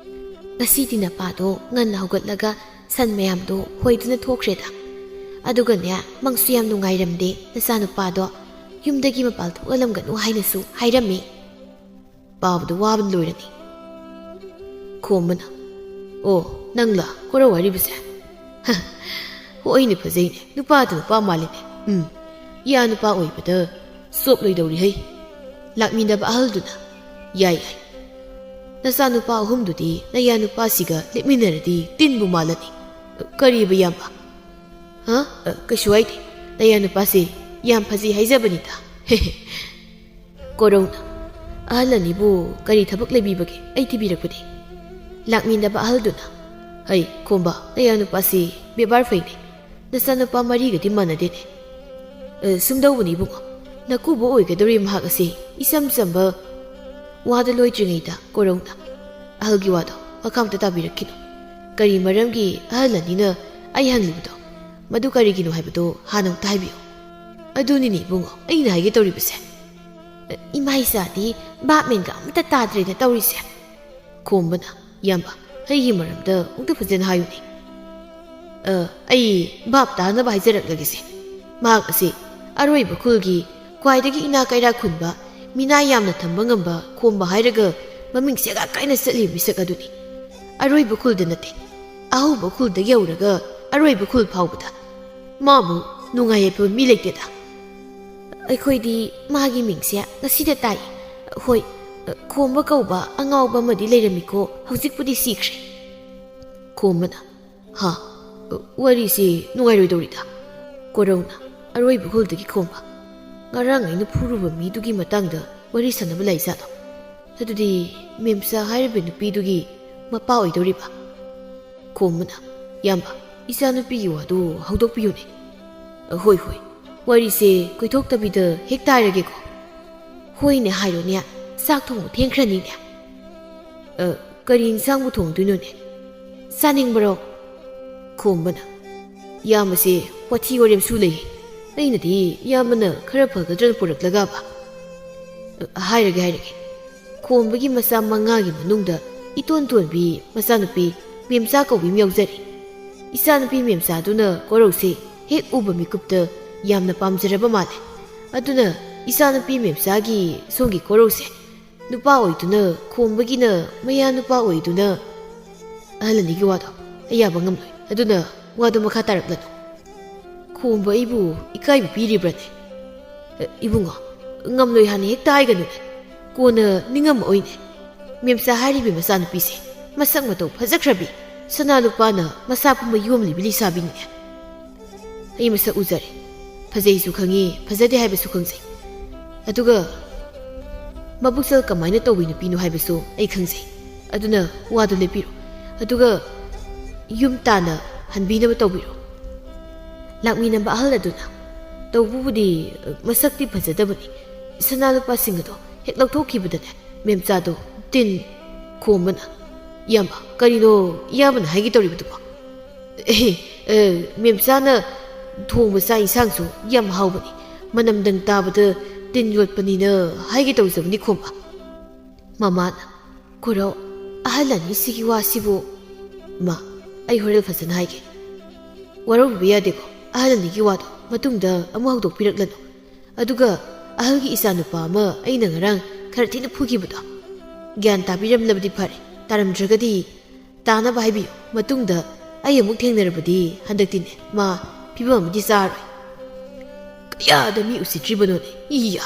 ꯉꯁꯤꯗꯤ ꯅꯄꯥꯗꯣ ꯉꯟꯅ ꯍꯧꯒꯠꯂꯒ ꯁꯟ ꯃꯌꯥꯝꯗꯣ ꯍꯣꯏꯗꯨꯅ ꯊꯣꯛꯈ꯭ꯔꯦꯗ꯫ ꯑꯗꯨꯒꯅꯦ, ꯃꯪꯁꯨ ꯌꯥꯝ ꯅꯨꯡꯉꯥꯏꯔꯝꯗꯦ ꯅꯆꯥꯅꯨꯄꯥꯗꯣ꯫ ꯌꯨꯝꯗꯒꯤ ꯃꯄꯥꯜ ꯊꯣꯛꯍꯜꯂꯝꯒꯅꯨ ꯍꯥꯏꯅꯁꯨ ꯍꯥꯏꯔꯝꯃꯤ꯫ ꯄꯥꯕꯗ ꯋꯥꯕꯅ ꯂꯣꯏꯔꯅꯤ꯫ ꯈꯣꯝꯕꯅ, "ꯑꯣ, ꯅꯪꯂ ꯀꯣꯔꯧ ꯍꯥꯏꯔꯤꯕꯁꯦ? ꯍ, ꯍꯣꯏꯅꯦ, ꯐꯖꯩꯅꯦ, ꯅꯨꯄꯥꯗ ꯅꯨꯄꯥ ꯃꯥꯜꯂꯤꯅꯦ꯫ ꯎꯝ, ꯏꯌꯥ ꯅꯨꯄꯥ ꯑꯣꯏꯕꯗ ꯆꯣꯞꯂꯣꯏꯗꯧꯔꯤ ꯍꯩ꯫ ꯂꯥꯛꯃꯤꯟꯅꯕ ꯑꯍꯜꯗꯨꯅ, ꯌꯥꯏ ꯌꯥꯏ꯫ ꯅꯆꯥꯅꯨꯄꯥ ꯑꯍꯨꯝꯗꯨꯗꯤ ꯅꯌꯥ ꯅꯨꯄꯥꯁꯤꯒ ꯂꯦꯞꯃꯤꯟꯅꯔꯗꯤ ꯇꯤꯟꯕꯨ ꯃꯥꯜꯂꯅꯤ꯫ ꯀꯔꯤꯕ ꯏꯌꯥꯝꯕ?" "ꯍ? ꯑ, ꯀꯩꯁꯨ ꯍꯥꯏꯗꯦ꯫ ꯅꯌꯥ ꯅꯨꯄꯥꯁꯤ ꯌꯥꯝ ꯐꯖꯩ ꯍꯥꯏꯖꯕꯅꯤꯗ꯫ ꯍꯦ ꯍꯦ꯫ ꯀꯣꯔꯧꯅ, "ꯑꯍꯜ ꯑꯅꯤꯕꯨ ꯀꯔꯤ ꯊꯕꯛ ꯂꯩꯕꯤꯕꯒꯦ? ꯑꯩ ꯊꯤꯕꯤꯔꯛꯄꯗꯤ?" ꯂꯥꯛꯃꯤꯟꯅꯕ ꯑꯍꯜꯗꯨꯅ, "ꯍꯩ, ꯈꯣꯝꯕ, ꯅꯌꯥ ꯅꯨꯄꯥꯁꯤ ꯕꯦꯕꯥꯔ ꯐꯩꯅꯦ꯫ ꯅꯆꯥꯅꯨꯄꯥ ꯃꯔꯤꯒꯗꯤ ꯃꯥꯟꯅꯗꯦꯅꯦ꯫ ꯑ, ꯁꯨꯝꯗꯧꯕꯅꯤ ꯏꯕꯨꯡꯉꯣ, ꯅꯀꯨꯕꯣꯛ ꯑꯣꯏꯒꯗꯧꯔꯤ ꯃꯍꯥꯛ ꯑꯁꯤ ꯏꯆꯝ ꯆꯝꯕ" ꯋꯥꯗꯨ ꯂꯣꯏꯗ꯭ꯔꯤꯉꯩꯗ ꯀꯣꯔꯧꯅ, "ꯑꯍꯜꯒꯤ ꯋꯥꯗꯣ ꯃꯈꯥ ꯑꯝꯇ ꯇꯥꯕꯤꯔꯛꯈꯤꯅꯨ꯫ ꯀꯔꯤ ꯃꯔꯝꯒꯤ ꯑꯍꯜ ꯑꯅꯤꯅ ꯑꯩ ꯍꯪꯂꯤꯕꯗꯣ, ꯃꯗꯨ ꯀꯔꯤꯒꯤꯅꯣ ꯍꯥꯏꯕꯗꯣ ꯍꯥꯟꯅ ꯑꯃꯨꯛꯇ ꯍꯥꯏꯕꯤꯌꯨ꯫" "ꯑꯗꯨꯅꯤꯅꯦ ꯏꯕꯨꯡꯉꯣ ꯑꯩꯅ ꯍꯥꯏꯒꯦ ꯇꯧꯔꯤꯕꯁꯦ꯫ ꯏꯃꯥ ꯏꯆꯥꯗꯤ ꯚꯥꯞ ꯃꯦꯟꯒ ꯑꯝꯇ ꯇꯥꯗ꯭ꯔꯦꯅ ꯇꯧꯔꯤꯁꯦ꯫" ꯈꯣꯝꯕꯅ, "ꯏꯌꯥꯝꯕ, ꯑꯩꯒꯤ ꯃꯔꯝꯗ ꯑꯃꯨꯛꯇ ꯐꯖꯅ ꯍꯥꯏꯌꯨꯅꯦ꯫" "ꯑ, ꯑꯩ ꯚꯥꯞ ꯇꯥꯅꯕ ꯍꯥꯏꯖꯔꯛꯂꯒꯦꯁꯦ꯫ ꯃꯍꯥꯛ ꯑꯁꯤ ꯑꯔꯣꯏꯕ ꯈꯨꯜꯒꯤ ꯈ꯭ꯋꯥꯏꯗꯒꯤ ꯏꯅꯥ ꯀꯩꯔꯥꯛ ꯈꯨꯟꯕ, ꯃꯤꯅꯥꯏ ꯌꯥꯝꯅ ꯊꯝꯕ ꯉꯝꯕ ꯈꯣꯝꯕ ꯍꯥꯏꯔꯒ ꯃꯃꯤꯡ ꯁꯦꯒꯥꯛ ꯀꯥꯏꯅ ꯆꯠꯂꯤꯕ ꯃꯤꯁꯛ ꯑꯗꯨꯅꯤ꯫ ꯑꯔꯣꯏꯕ ꯈꯨꯜꯗ ꯅꯠꯇꯦ, ꯑꯍꯧꯕ ꯈꯨꯜꯗ ꯌꯧꯔꯒ ꯑꯔꯣꯏꯕ ꯈꯨꯜ ꯐꯥꯎꯕꯗ ꯃꯥꯕꯨ ꯅꯨꯡꯉꯥꯏ ꯌꯥꯏꯐꯕ ꯃꯤ ꯂꯩꯇꯦꯗ꯫" "ꯑꯩꯈꯣꯏꯗꯤ ꯃꯥꯒꯤ ꯃꯤꯡꯁꯦ ꯉꯁꯤꯗ ꯇꯥꯏ꯫ ꯍꯣꯏ, ꯈꯣꯝꯕ ꯀꯧꯕ ꯑꯉꯥꯎꯕ ꯑꯃꯗꯤ ꯂꯩꯔꯝꯃꯤꯀꯣ, ꯍꯧꯖꯤꯛꯄꯨꯗꯤ ꯁꯤꯈ꯭ꯔꯦ꯫" ꯈꯣꯝꯕꯅ, "ꯍꯥ, ꯋꯥꯔꯤꯁꯤ ꯅꯨꯡꯉꯥꯏꯔꯣꯏꯗꯧꯔꯤꯗ꯫" ꯀꯣꯔꯧꯅ, "ꯑꯔꯣꯏꯕ ꯈꯨꯜꯗꯒꯤ ꯈꯣꯝꯕ, ꯉꯔꯥꯡ ꯑꯩꯅ ꯐꯨꯔꯨꯕ ꯃꯤꯗꯨꯒꯤ ꯃꯇꯥꯡꯗ ꯋꯥꯔꯤ ꯁꯥꯟꯅꯕ ꯂꯩꯖꯥꯠꯂꯣ? ꯑꯗꯨꯗꯤ ꯃꯦꯝꯆꯥ ꯍꯥꯏꯔꯤꯕ ꯅꯨꯄꯤꯗꯨꯒꯤ ꯃꯄꯥ ꯑꯣꯏꯗꯧꯔꯤꯕ?" ꯈꯣꯝꯕꯅ, "ꯏꯌꯥꯝꯕ, ꯏꯆꯥꯅꯨꯄꯤꯒꯤ ꯋꯥꯗꯨ ꯍꯧꯗꯣꯛꯄꯤꯌꯨꯅꯦ꯫" "ꯍꯣꯏ, ꯍꯣꯏ, ꯋꯥꯔꯤꯁꯦ ꯀꯣꯏꯊꯣꯛꯇꯕꯤꯗ ꯍꯦꯛ ꯇꯥꯏꯔꯒꯦꯀꯣ꯫" "ꯍꯣꯏꯅꯦ ꯍꯥꯏꯔꯣꯅꯦ, ꯆꯥꯛ ꯊꯣꯡꯕ ꯊꯦꯡꯈ꯭ꯔꯅꯤꯅꯦ꯫" "ꯑ, ꯀꯔꯤ ꯏꯟꯁꯥꯡꯕꯨ ꯊꯣꯡꯗꯣꯏꯅꯣꯅꯦ? ꯆꯥꯅꯤꯡꯕꯔꯣ?" ꯈꯣꯝꯕꯅ, "ꯏꯌꯥꯝꯕꯁꯦ ꯋꯥꯊꯤ ꯋꯥꯔꯦꯝꯁꯨ ꯂꯩ꯫ ꯑꯩꯅꯗꯤ ꯏꯌꯥꯝꯕꯅ ꯈꯔ ꯐꯒꯗ꯭ꯔꯅ ꯄꯨꯔꯛꯂꯒꯕ꯫" "ꯑ, ꯍꯥꯏꯔꯒꯦ, ꯍꯥꯏꯔꯒꯦ꯫ ꯈꯣꯝꯕꯒꯤ ꯃꯆꯥ ꯃꯉꯥꯒꯤ ꯃꯅꯨꯡꯗ ꯏꯇꯣꯟ ꯇꯣꯟꯕꯤ ꯃꯆꯥꯅꯨꯄꯤ ꯃꯦꯝꯆꯥ ꯀꯧꯕꯤ ꯑꯃ ꯌꯥꯎꯖꯔꯤ꯫ ꯏꯆꯥꯅꯨꯄꯤ ꯃꯦꯝꯆꯥꯗꯨꯅ ꯀꯣꯔꯧꯁꯦ ꯍꯦꯛ ꯎꯕ ꯃꯤꯀꯨꯞꯇ ꯌꯥꯝꯅ ꯄꯥꯝꯖꯔꯕ ꯃꯥꯜꯂꯦ꯫ ꯑꯗꯨꯅ ꯏꯆꯥꯅꯨꯄꯤ ꯃꯦꯝꯆꯥꯒꯤ ꯁꯣꯝꯒꯤ ꯀꯣꯔꯧꯁꯦ ꯅꯨꯄꯥ ꯑꯣꯏꯗꯨꯅ ꯈꯣꯝꯕꯒꯤꯅ ꯃꯌꯥ ꯅꯨꯄꯥ ꯑꯣꯏꯗꯨꯅ ꯑꯍꯜ ꯑꯅꯤꯒꯤ ꯋꯥꯗꯣ ꯑꯩ ꯌꯥꯕ ꯉꯝꯂꯣꯏ꯫ ꯑꯗꯨꯅ ꯋꯥꯗꯣ ꯃꯈꯥ ꯇꯥꯔꯛꯂꯅꯨ꯫ ꯈꯣꯝꯕ ꯑꯩꯕꯨ ꯏꯀꯥꯏꯕ ꯄꯤꯔꯤꯕ꯭ꯔꯅꯦ? ꯑ, ꯏꯕꯨꯡꯉꯣ, ꯉꯝꯂꯣꯏ ꯍꯥꯟꯅ ꯍꯦꯛꯇ ꯍꯥꯏꯒꯅꯨꯅꯦ꯫ ꯀꯣꯟꯅ ꯅꯤꯡꯉꯝꯃꯛꯑꯣꯏꯅꯦ꯫ ꯃꯦꯝꯆꯥ ꯍꯥꯏꯔꯤꯕꯤ ꯃꯆꯥꯅꯨꯄꯤꯁꯦ ꯃꯁꯛ ꯃꯇꯧ ꯐꯖꯈ꯭ꯔꯕꯤ, ꯁꯅꯥ ꯂꯨꯄꯥꯅ ꯃꯁꯥ ꯄꯨꯝꯕ ꯌꯣꯝꯂꯤꯕꯤ ꯂꯩꯁꯥꯕꯤꯅꯤꯅꯦ꯫ ꯑꯩ ꯃꯁꯛ ꯎꯖꯔꯦ꯫ ꯐꯖꯩꯁꯨ ꯈꯪꯉꯤ, ꯐꯖꯗꯦ ꯍꯥꯏꯕꯁꯨ ꯈꯪꯖꯩ꯫ ꯑꯗꯨꯒ ꯃꯕꯨꯛꯆꯦꯜ ꯀꯃꯥꯏꯅ ꯇꯧꯕꯤ ꯅꯨꯄꯤꯅꯣ ꯍꯥꯏꯕꯁꯨ ꯑꯩ ꯈꯪꯖꯩ꯫ ꯑꯗꯨꯅ ꯋꯥꯗꯨ ꯂꯦꯞꯄꯤꯔꯣ꯫ ꯑꯗꯨꯒ ꯌꯨꯝ ꯇꯥꯅ ꯍꯟꯕꯤꯅꯕ ꯇꯧꯕꯤꯔꯣ꯫ ꯂꯥꯛꯃꯤꯟꯅꯕ ꯑꯍꯜ ꯑꯗꯨꯅ, "ꯇꯧꯕꯕꯨꯗꯤ ꯃꯁꯛꯇꯤ ꯐꯖꯗꯕꯅꯤ꯫ ꯁꯅꯥ ꯂꯨꯄꯥꯁꯤꯡ ꯑꯗꯣ ꯍꯦꯛ ꯂꯧꯊꯣꯛꯈꯤꯕꯗꯅꯦ, ꯃꯦꯝꯆꯥꯗꯣ ꯇꯤꯟ ꯈꯣꯝꯕꯅ"꯫ "ꯏꯌꯥꯝꯕ, ꯀꯔꯤꯅꯣ ꯏꯌꯥꯝꯕꯅ ꯍꯥꯏꯒꯦ ꯇꯧꯔꯤꯕꯗꯨꯕꯣ?" "ꯑꯦ, ꯑꯦ, ꯃꯦꯝꯆꯥꯅ ꯊꯣꯡꯕ ꯆꯥꯛ ꯏꯟꯁꯥꯡꯁꯨ ꯌꯥꯝ ꯍꯥꯎꯕꯅꯤ꯫ ꯃꯅꯝꯗꯪ ꯇꯥꯕꯗ ꯇꯤꯟ ꯌꯣꯠꯄꯅꯤꯅ ꯍꯥꯏꯒꯦ ꯇꯧꯖꯕꯅꯤ ꯈꯣꯝꯕ"꯫ ꯃꯃꯥꯅ, "ꯀꯣꯔꯧ, ꯑꯍꯜ ꯑꯅꯤꯁꯤꯒꯤ ꯋꯥꯁꯤꯕꯨ"꯫ "ꯃꯥ, ꯑꯩ ꯍꯣꯔꯦꯟ ꯐꯖꯅ ꯍꯥꯏꯒꯦ꯫ ꯋꯥꯔꯧꯕꯤꯕ ꯌꯥꯗꯦꯀꯣ, ꯑꯍꯜ ꯑꯅꯤꯒꯤ ꯋꯥꯗꯣ ꯃꯇꯨꯡꯗ ꯑꯃꯨꯛ ꯍꯧꯗꯣꯛꯄꯤꯔꯛꯂꯅꯨ꯫ ꯑꯗꯨꯒ ꯑꯍꯜꯒꯤ ꯏꯆꯥꯅꯨꯄꯥ ꯑꯃ ꯑꯩꯅ ꯉꯔꯥꯡ ꯈꯔ ꯊꯤꯅ ꯐꯨꯈꯤꯕꯗꯣ, ꯒ꯭ꯌꯥꯟ ꯇꯥꯕꯤꯔꯝꯂꯕꯗꯤ ꯐꯔꯦ, ꯇꯥꯔꯝꯗ꯭ꯔꯒꯗꯤ ꯇꯥꯅꯕ ꯍꯥꯏꯕꯤꯌꯨ꯫ ꯃꯇꯨꯡꯗ ꯑꯩ ꯑꯃꯨꯛ ꯊꯦꯡꯅꯔꯕꯗꯤ ꯍꯟꯗꯛꯇꯤꯅꯦ, ꯃꯥ ꯐꯤꯕꯝ ꯑꯃꯗꯤ ꯆꯥꯔꯣꯏ"꯫ "ꯀꯌꯥꯗ ꯃꯤ ꯎꯁꯤꯠꯇ꯭ꯔꯤꯕꯅꯣꯅꯦ? ꯏꯌꯥ,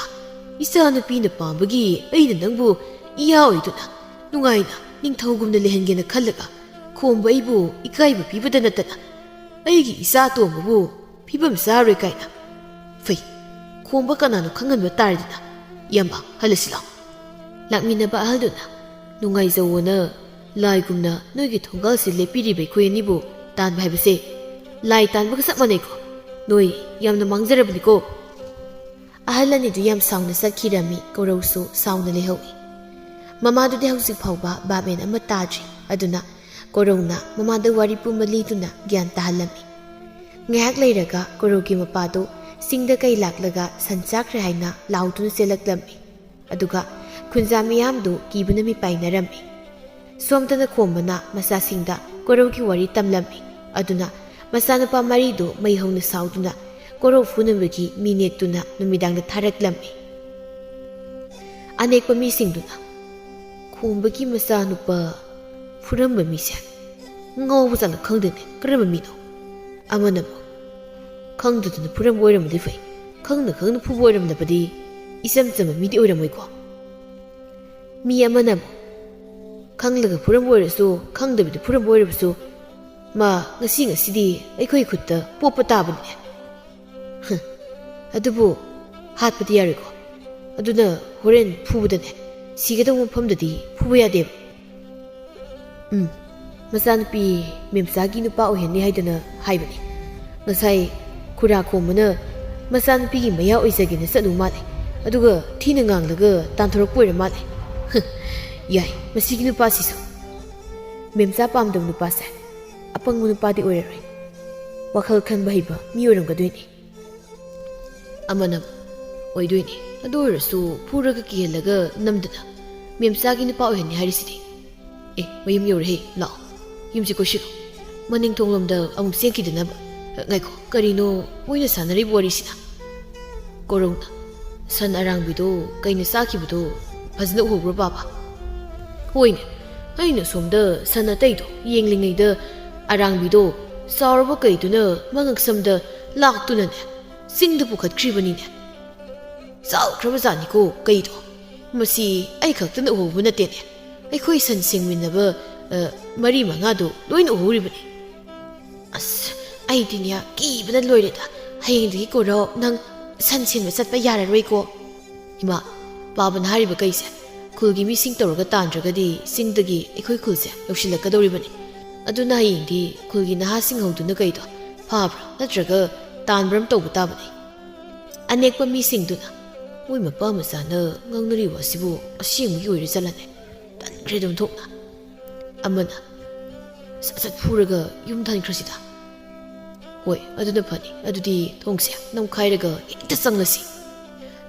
ꯏꯆꯥꯅꯨꯄꯤꯅ ꯄꯥꯝꯕꯒꯤ ꯑꯩꯅ ꯅꯪꯕꯨ ꯏꯌꯥ ꯑꯣꯏꯗꯨꯅ ꯅꯨꯡꯉꯥꯏꯅ ꯅꯤꯡꯊꯧꯒꯨꯝꯅ ꯂꯩꯍꯟꯒꯦꯅ ꯈꯜꯂꯒ, ꯈꯣꯝꯕ ꯑꯩꯕꯨ ꯏꯀꯥꯏꯕ ꯄꯤꯕꯗ ꯅꯠꯇꯅ ꯑꯩꯒꯤ ꯏꯆꯥ ꯑꯇꯣꯝꯕꯕꯨ ꯐꯤꯕꯝ ꯆꯥꯔꯣꯏ ꯀꯥꯏꯅ꯫ ꯐꯩ, ꯈꯣꯝꯕ ꯀꯅꯥꯅꯣ ꯈꯪꯍꯟꯕ ꯇꯥꯔꯦꯗꯅ꯫ ꯏꯌꯥꯝꯕ, ꯍꯜꯂꯁꯤ ꯂꯥꯎ"꯫ ꯂꯥꯛꯃꯤꯟꯅꯕ ꯑꯍꯜꯗꯨꯅ, "ꯅꯨꯡꯉꯥꯏꯖꯧꯋꯣꯅ ꯂꯥꯏꯒꯨꯝꯅ ꯅꯣꯏꯒꯤ ꯊꯣꯡꯒꯥꯜꯁꯤ ꯂꯦꯞꯄꯤꯔꯤꯕ ꯑꯩꯈꯣꯏ ꯑꯅꯤꯕꯨ ꯇꯥꯟꯕ ꯍꯥꯏꯕꯁꯦ ꯂꯥꯏ ꯇꯥꯟꯕꯒ ꯆꯞ ꯃꯥꯟꯅꯩꯀꯣ꯫ ꯅꯣꯏ ꯌꯥꯝꯅ ꯃꯥꯡꯖꯔꯕꯅꯤꯀꯣ"꯫ ꯑꯍꯜ ꯑꯅꯤꯗꯨ ꯌꯥꯝ ꯁꯥꯎꯅ ꯆꯠꯈꯤꯔꯝꯃꯤ꯫ ꯀꯣꯔꯧꯁꯨ ꯁꯥꯎꯅ ꯂꯩꯍꯧꯏ꯫ ꯃꯃꯥꯗꯨꯗꯤ ꯍꯧꯖꯤꯛ ꯐꯥꯎꯕ ꯚꯥꯞ ꯃꯦꯟ ꯑꯃ ꯇꯥꯗ꯭ꯔꯤ꯫ ꯑꯗꯨꯅ ꯀꯣꯔꯧꯅ ꯃꯃꯥꯗ ꯋꯥꯔꯤ ꯄꯨꯝꯕ ꯂꯤꯗꯨꯅ ꯒ꯭ꯌꯥꯟ ꯇꯥꯍꯜꯂꯝꯃꯤ꯫ ꯉꯥꯏꯍꯥꯛ ꯂꯩꯔꯒ ꯀꯣꯔꯧꯒꯤ ꯃꯄꯥꯗꯨ ꯆꯤꯡꯗ ꯀꯩ ꯂꯥꯛꯂꯒ ꯁꯟ ꯆꯥꯈ꯭ꯔꯦ ꯍꯥꯏꯅ ꯂꯥꯎꯗꯨꯅ ꯆꯦꯜꯂꯛꯂꯝꯃꯤ꯫ ꯑꯗꯨꯒ ꯈꯨꯟꯖꯥ ꯃꯤꯌꯥꯝꯗꯨ ꯀꯤꯕꯅ ꯃꯤꯄꯥꯏꯅꯔꯝꯃꯤ꯫ ꯁꯣꯝꯗꯅ ꯈꯣꯝꯕꯅ ꯃꯆꯥꯁꯤꯡꯗ ꯀꯣꯔꯧꯒꯤ ꯋꯥꯔꯤ ꯇꯝꯂꯝꯃꯤ꯫ ꯑꯗꯨꯅ ꯃꯆꯥꯅꯨꯄꯥ ꯃꯔꯤꯗꯨ ꯃꯩ ꯍꯧꯅ ꯁꯥꯎꯗꯨꯅ ꯀꯣꯔꯧ ꯐꯨꯅꯕꯒꯤ ꯃꯤ ꯅꯦꯛꯇꯨꯅ ꯅꯨꯃꯤꯗꯥꯡꯗ ꯊꯥꯔꯛꯂꯝꯃꯤ꯫ ꯑꯅꯦꯛꯄ ꯃꯤꯁꯤꯡꯗꯨꯅ, "ꯈꯣꯝꯕꯒꯤ ꯃꯆꯥꯅꯨꯄꯥ ꯐꯨꯔꯝꯕ ꯃꯤꯁꯦ ꯉꯥꯎꯕ ꯖꯥꯠꯂ ꯈꯪꯗꯦꯅꯦ, ꯀꯔꯝꯕ ꯃꯤꯅꯣ?" ꯑꯃꯅ ꯑꯃꯨꯛ, "ꯈꯪꯗꯗꯅ ꯐꯨꯔꯝꯕ ꯑꯣꯏꯔꯝꯃꯗꯤ ꯐꯩ, ꯈꯪꯅ ꯈꯪꯅ ꯐꯨꯕ ꯑꯣꯏꯔꯝꯗꯕꯗꯤ ꯏꯆꯝ ꯆꯝꯕ ꯃꯤꯗꯤ ꯑꯣꯏꯔꯝꯃꯣꯏꯀꯣ?" ꯃꯤ ꯑꯃꯅ ꯑꯃꯨꯛ, "ꯈꯪꯂꯒ ꯐꯨꯔꯝꯕ ꯑꯣꯏꯔꯁꯨ, ꯈꯪꯗꯕꯤꯗ ꯐꯨꯔꯝꯕ ꯑꯣꯏꯔꯕꯁꯨ, ꯃꯥ ꯉꯁꯤ ꯉꯁꯤꯗꯤ ꯑꯩꯈꯣꯏ ꯈꯨꯠꯇ ꯄꯣꯞꯄ ꯇꯥꯕꯅꯤꯅꯦ꯫ ꯍ, ꯑꯗꯨꯕꯨ ꯍꯥꯠꯄꯗꯤ ꯌꯥꯔꯣꯏꯀꯣ? ꯑꯗꯨꯅ ꯍꯣꯔꯦꯟ ꯐꯨꯕꯗꯅꯦ, ꯁꯤꯒꯗꯧꯕ ꯃꯐꯝꯗꯗꯤ ꯐꯨꯕ ꯌꯥꯗꯦꯕ꯫ ꯎꯝ, ꯃꯆꯥꯅꯨꯄꯤ ꯃꯦꯝꯆꯥꯒꯤ ꯅꯨꯄꯥ ꯑꯣꯏꯍꯟꯅꯤ ꯍꯥꯏꯗꯅ ꯍꯥꯏꯕꯅꯤ꯫ ꯉꯁꯥꯏ ꯈꯨꯔꯥ ꯈꯣꯝꯕꯅ ꯃꯆꯥꯅꯨꯄꯤꯒꯤ ꯃꯌꯥ ꯑꯣꯏꯖꯒꯦꯅ ꯆꯠꯂꯨ ꯃꯥꯜꯂꯦ꯫ ꯑꯗꯨꯒ ꯊꯤꯅ ꯉꯥꯡꯂꯒ ꯇꯥꯟꯊꯣꯔꯛꯄ ꯑꯣꯏꯔ ꯃꯥꯜꯂꯦ꯫ ꯍ, ꯌꯥꯏ, ꯃꯁꯤꯒꯤ ꯅꯨꯄꯥꯁꯤꯁꯨ꯫ ꯃꯦꯝꯆꯥ ꯄꯥꯝꯗꯕ ꯅꯨꯄꯥꯁꯦ ꯑꯄꯪꯕ ꯅꯨꯄꯥꯗꯤ ꯑꯣꯏꯔꯔꯣꯏ꯫ ꯋꯥꯈꯜ ꯈꯟꯕ ꯍꯩꯕ ꯃꯤ ꯑꯣꯏꯔꯝꯒꯗꯣꯏꯅꯤ꯫" ꯑꯃꯅ, "ꯑꯣꯏꯗꯣꯏꯅꯤ꯫ ꯑꯗꯨ ꯑꯣꯏꯔꯁꯨ ꯐꯨꯔꯒ ꯀꯤꯍꯜꯂꯒ ꯅꯝꯗꯅ ꯃꯦꯝꯆꯥꯒꯤ ꯅꯨꯄꯥ ꯑꯣꯏꯍꯟꯅꯤ ꯍꯥꯏꯔꯤꯁꯤꯗꯤ꯫ ꯑꯦ, ꯃꯌꯨꯝ ꯌꯧꯔꯦꯍꯦ, ꯂꯥꯛꯑꯣ꯫ ꯌꯨꯝꯁꯤ ꯀꯣꯏꯁꯤꯜꯂꯣ꯫ ꯃꯅꯤꯡ ꯊꯣꯡꯂꯣꯝꯗ ꯑꯃꯨꯛ ꯆꯦꯟꯈꯤꯗꯅꯕ꯫ ꯉꯥꯏꯈꯣ, ꯀꯔꯤꯅꯣ ꯃꯣꯏꯅ ꯁꯥꯟꯅꯔꯤꯕ ꯋꯥꯔꯤꯁꯤꯅ?" ꯀꯣꯔꯧꯅ, "ꯁꯟ ꯑꯔꯥꯡꯕꯤꯗꯣ ꯀꯩꯅ ꯆꯥꯈꯤꯕꯗꯣ ꯐꯖꯅ ꯎꯍꯧꯕ꯭ꯔꯣ, ꯄꯥꯕ?" "ꯍꯣꯏꯅꯦ, ꯑꯩꯅ ꯁꯣꯝꯗ ꯁꯟ ꯑꯇꯩꯗꯣ ꯌꯦꯡꯂꯤꯉꯩꯗ ꯑꯔꯥꯡꯕꯤꯗꯣ ꯆꯥꯎꯔꯕ ꯀꯩꯗꯨꯅ ꯃꯉꯛꯁꯝꯗ ꯂꯥꯛꯇꯨꯅꯅꯦ, ꯆꯤꯡꯗ ꯄꯨꯈꯠꯈ꯭ꯔꯤꯕꯅꯤꯅꯦ꯫ ꯆꯥꯎꯈ꯭ꯔꯕꯖꯥꯠꯅꯤꯀꯣ ꯀꯩꯗꯣ꯫ ꯃꯁꯤ ꯑꯩ ꯈꯛꯇꯅ ꯎꯍꯧꯕ ꯅꯠꯇꯦꯅꯦ, ꯑꯩꯈꯣꯏ ꯁꯟ ꯁꯦꯡꯃꯤꯟꯅꯕ, ꯑ, ꯃꯔꯤ ꯃꯉꯥꯗꯣ ꯂꯣꯏꯅ ꯎꯍꯧꯔꯤꯕꯅꯤ꯫ ꯑꯁ, ꯑꯩꯗꯤꯅꯦ ꯀꯤꯕꯅ ꯂꯣꯏꯔꯦꯗ꯫ ꯍꯌꯦꯡꯗꯒꯤ ꯀꯣꯔꯧ ꯅꯪ ꯁꯟ ꯁꯦꯟꯕ ꯆꯠꯄ ꯌꯥꯔꯔꯣꯏꯀꯣ꯫" "ꯏꯃꯥ, ꯄꯥꯕꯅ ꯍꯥꯏꯔꯤꯕ ꯀꯩꯁꯦ ꯈꯨꯜꯒꯤ ꯃꯤꯁꯤꯡ ꯇꯧꯔꯒ ꯇꯥꯟꯗ꯭ꯔꯒꯗꯤ ꯆꯤꯡꯗꯒꯤ ꯑꯩꯈꯣꯏ ꯈꯨꯜꯁꯦ ꯂꯧꯁꯤꯜꯂꯛꯀꯗꯧꯔꯤꯕꯅꯤ꯫ ꯑꯗꯨꯅ ꯍꯌꯦꯡꯗꯤ ꯈꯨꯜꯒꯤ ꯅꯍꯥꯁꯤꯡ ꯍꯧꯗꯨꯅ ꯀꯩꯗꯣ ꯐꯥꯕ꯭ꯔꯥ ꯅꯠꯇ꯭ꯔꯒ ꯇꯥꯟꯕ꯭ꯔꯥ ꯑꯃ ꯇꯧꯕ ꯇꯥꯕꯅꯤ꯫" ꯑꯅꯦꯛꯄ ꯃꯤꯁꯤꯡꯗꯨꯅ, "ꯃꯣꯏ ꯃꯄꯥ ꯃꯆꯥꯅ ꯉꯥꯡꯅꯔꯤꯕ ꯑꯁꯤꯕꯨ ꯑꯁꯦꯡꯕꯒꯤ ꯑꯣꯏꯔ ꯆꯠꯂꯅꯦ꯫ ꯇꯟꯈ꯭ꯔꯦꯗ ꯑꯣꯟꯊꯣꯛꯅ꯫" ꯑꯃꯅ, "ꯁꯠ ꯁꯠ ꯐꯨꯔꯒ ꯌꯨꯝ ꯊꯥꯟꯈ꯭ꯔꯁꯤꯗ꯫" "ꯍꯣꯏ, ꯑꯗꯨꯅ ꯐꯅꯤ꯫ ꯑꯗꯨꯗꯤ ꯊꯣꯡꯁꯦ ꯅꯝꯈꯥꯏꯔꯒ ꯍꯦꯛꯇ ꯆꯪꯂꯁꯤ꯫"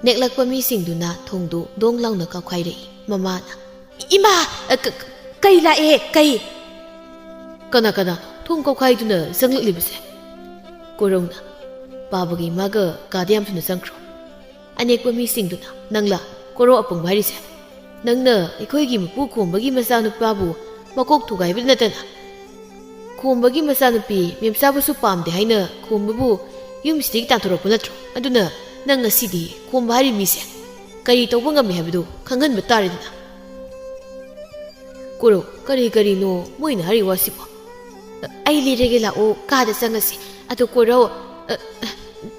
ꯅꯦꯛꯂꯛꯄ ꯃꯤꯁꯤꯡꯗꯨꯅ ꯊꯣꯡꯗꯨ ꯗꯣꯡ ꯂꯥꯎꯅ ꯀꯥꯎꯈꯥꯏꯔꯛꯏ꯫ ꯃꯃꯥꯅ, "ꯏꯃꯥ, ꯑ, ꯀ-, ꯀ-, ꯑꯩ ꯂꯥꯛꯑꯦ꯫ ꯀꯩ? ꯀꯅꯥ ꯀꯅꯥ ꯊꯣꯡ ꯀꯧꯈꯥꯏꯗꯨꯅ ꯆꯪꯂꯛꯂꯤꯕꯁꯦ? ꯀꯣꯔꯧꯅ ꯄꯥꯕꯒ ꯏꯃꯥꯒ ꯀꯥꯗ ꯌꯥꯝ ꯊꯨꯅ ꯆꯪꯈ꯭ꯔꯣ꯫ ꯑꯅꯦꯛꯄ ꯃꯤꯁꯤꯡꯗꯨꯅ, "ꯅꯪꯂꯥ ꯀꯣꯔꯧ ꯑꯄꯪꯕ ꯍꯥꯏꯔꯤꯁꯦ? ꯅꯪꯅ ꯑꯩꯈꯣꯏꯒꯤ ꯃꯄꯨ ꯈꯣꯝꯕꯒꯤ ꯃꯆꯥꯅꯨꯄꯥꯕꯨ ꯃꯀꯣꯛ ꯊꯨꯒꯥꯏꯕꯗ ꯅꯠꯇꯅ ꯈꯣꯝꯕꯒꯤ ꯃꯆꯥꯅꯨꯄꯤ ꯃꯦꯝꯆꯥꯕꯨꯁꯨ ꯄꯥꯝꯗꯦ ꯍꯥꯏꯅ ꯈꯣꯝꯕꯕꯨ ꯌꯨꯝꯁꯤꯗꯒꯤ ꯇꯥꯟꯊꯣꯔꯛꯄ ꯅꯠꯇ꯭ꯔꯣ? ꯑꯗꯨꯅ ꯅꯪ ꯉꯁꯤꯗꯤ ꯈꯣꯝꯕ ꯍꯥꯏꯔꯤꯕ ꯃꯤꯁꯦ ꯀꯔꯤ ꯇꯧꯕ ꯉꯝꯃꯤ ꯍꯥꯏꯕꯗꯨ ꯈꯪꯍꯟꯕ ꯇꯥꯔꯦꯗꯅ꯫" "ꯀꯣꯔꯧ, ꯀꯔꯤ ꯀꯔꯤꯅꯣ ꯃꯣꯏꯅ ꯍꯥꯏꯔꯤ ꯋꯥꯁꯤꯕꯣ?" "ꯑꯩ ꯂꯤꯔꯒꯦ, ꯂꯥꯛꯑꯣ, ꯀꯥꯗ ꯆꯪꯉꯁꯤ꯫ ꯑꯗꯣ ꯀꯣꯔꯧ, ꯑ, ꯑ,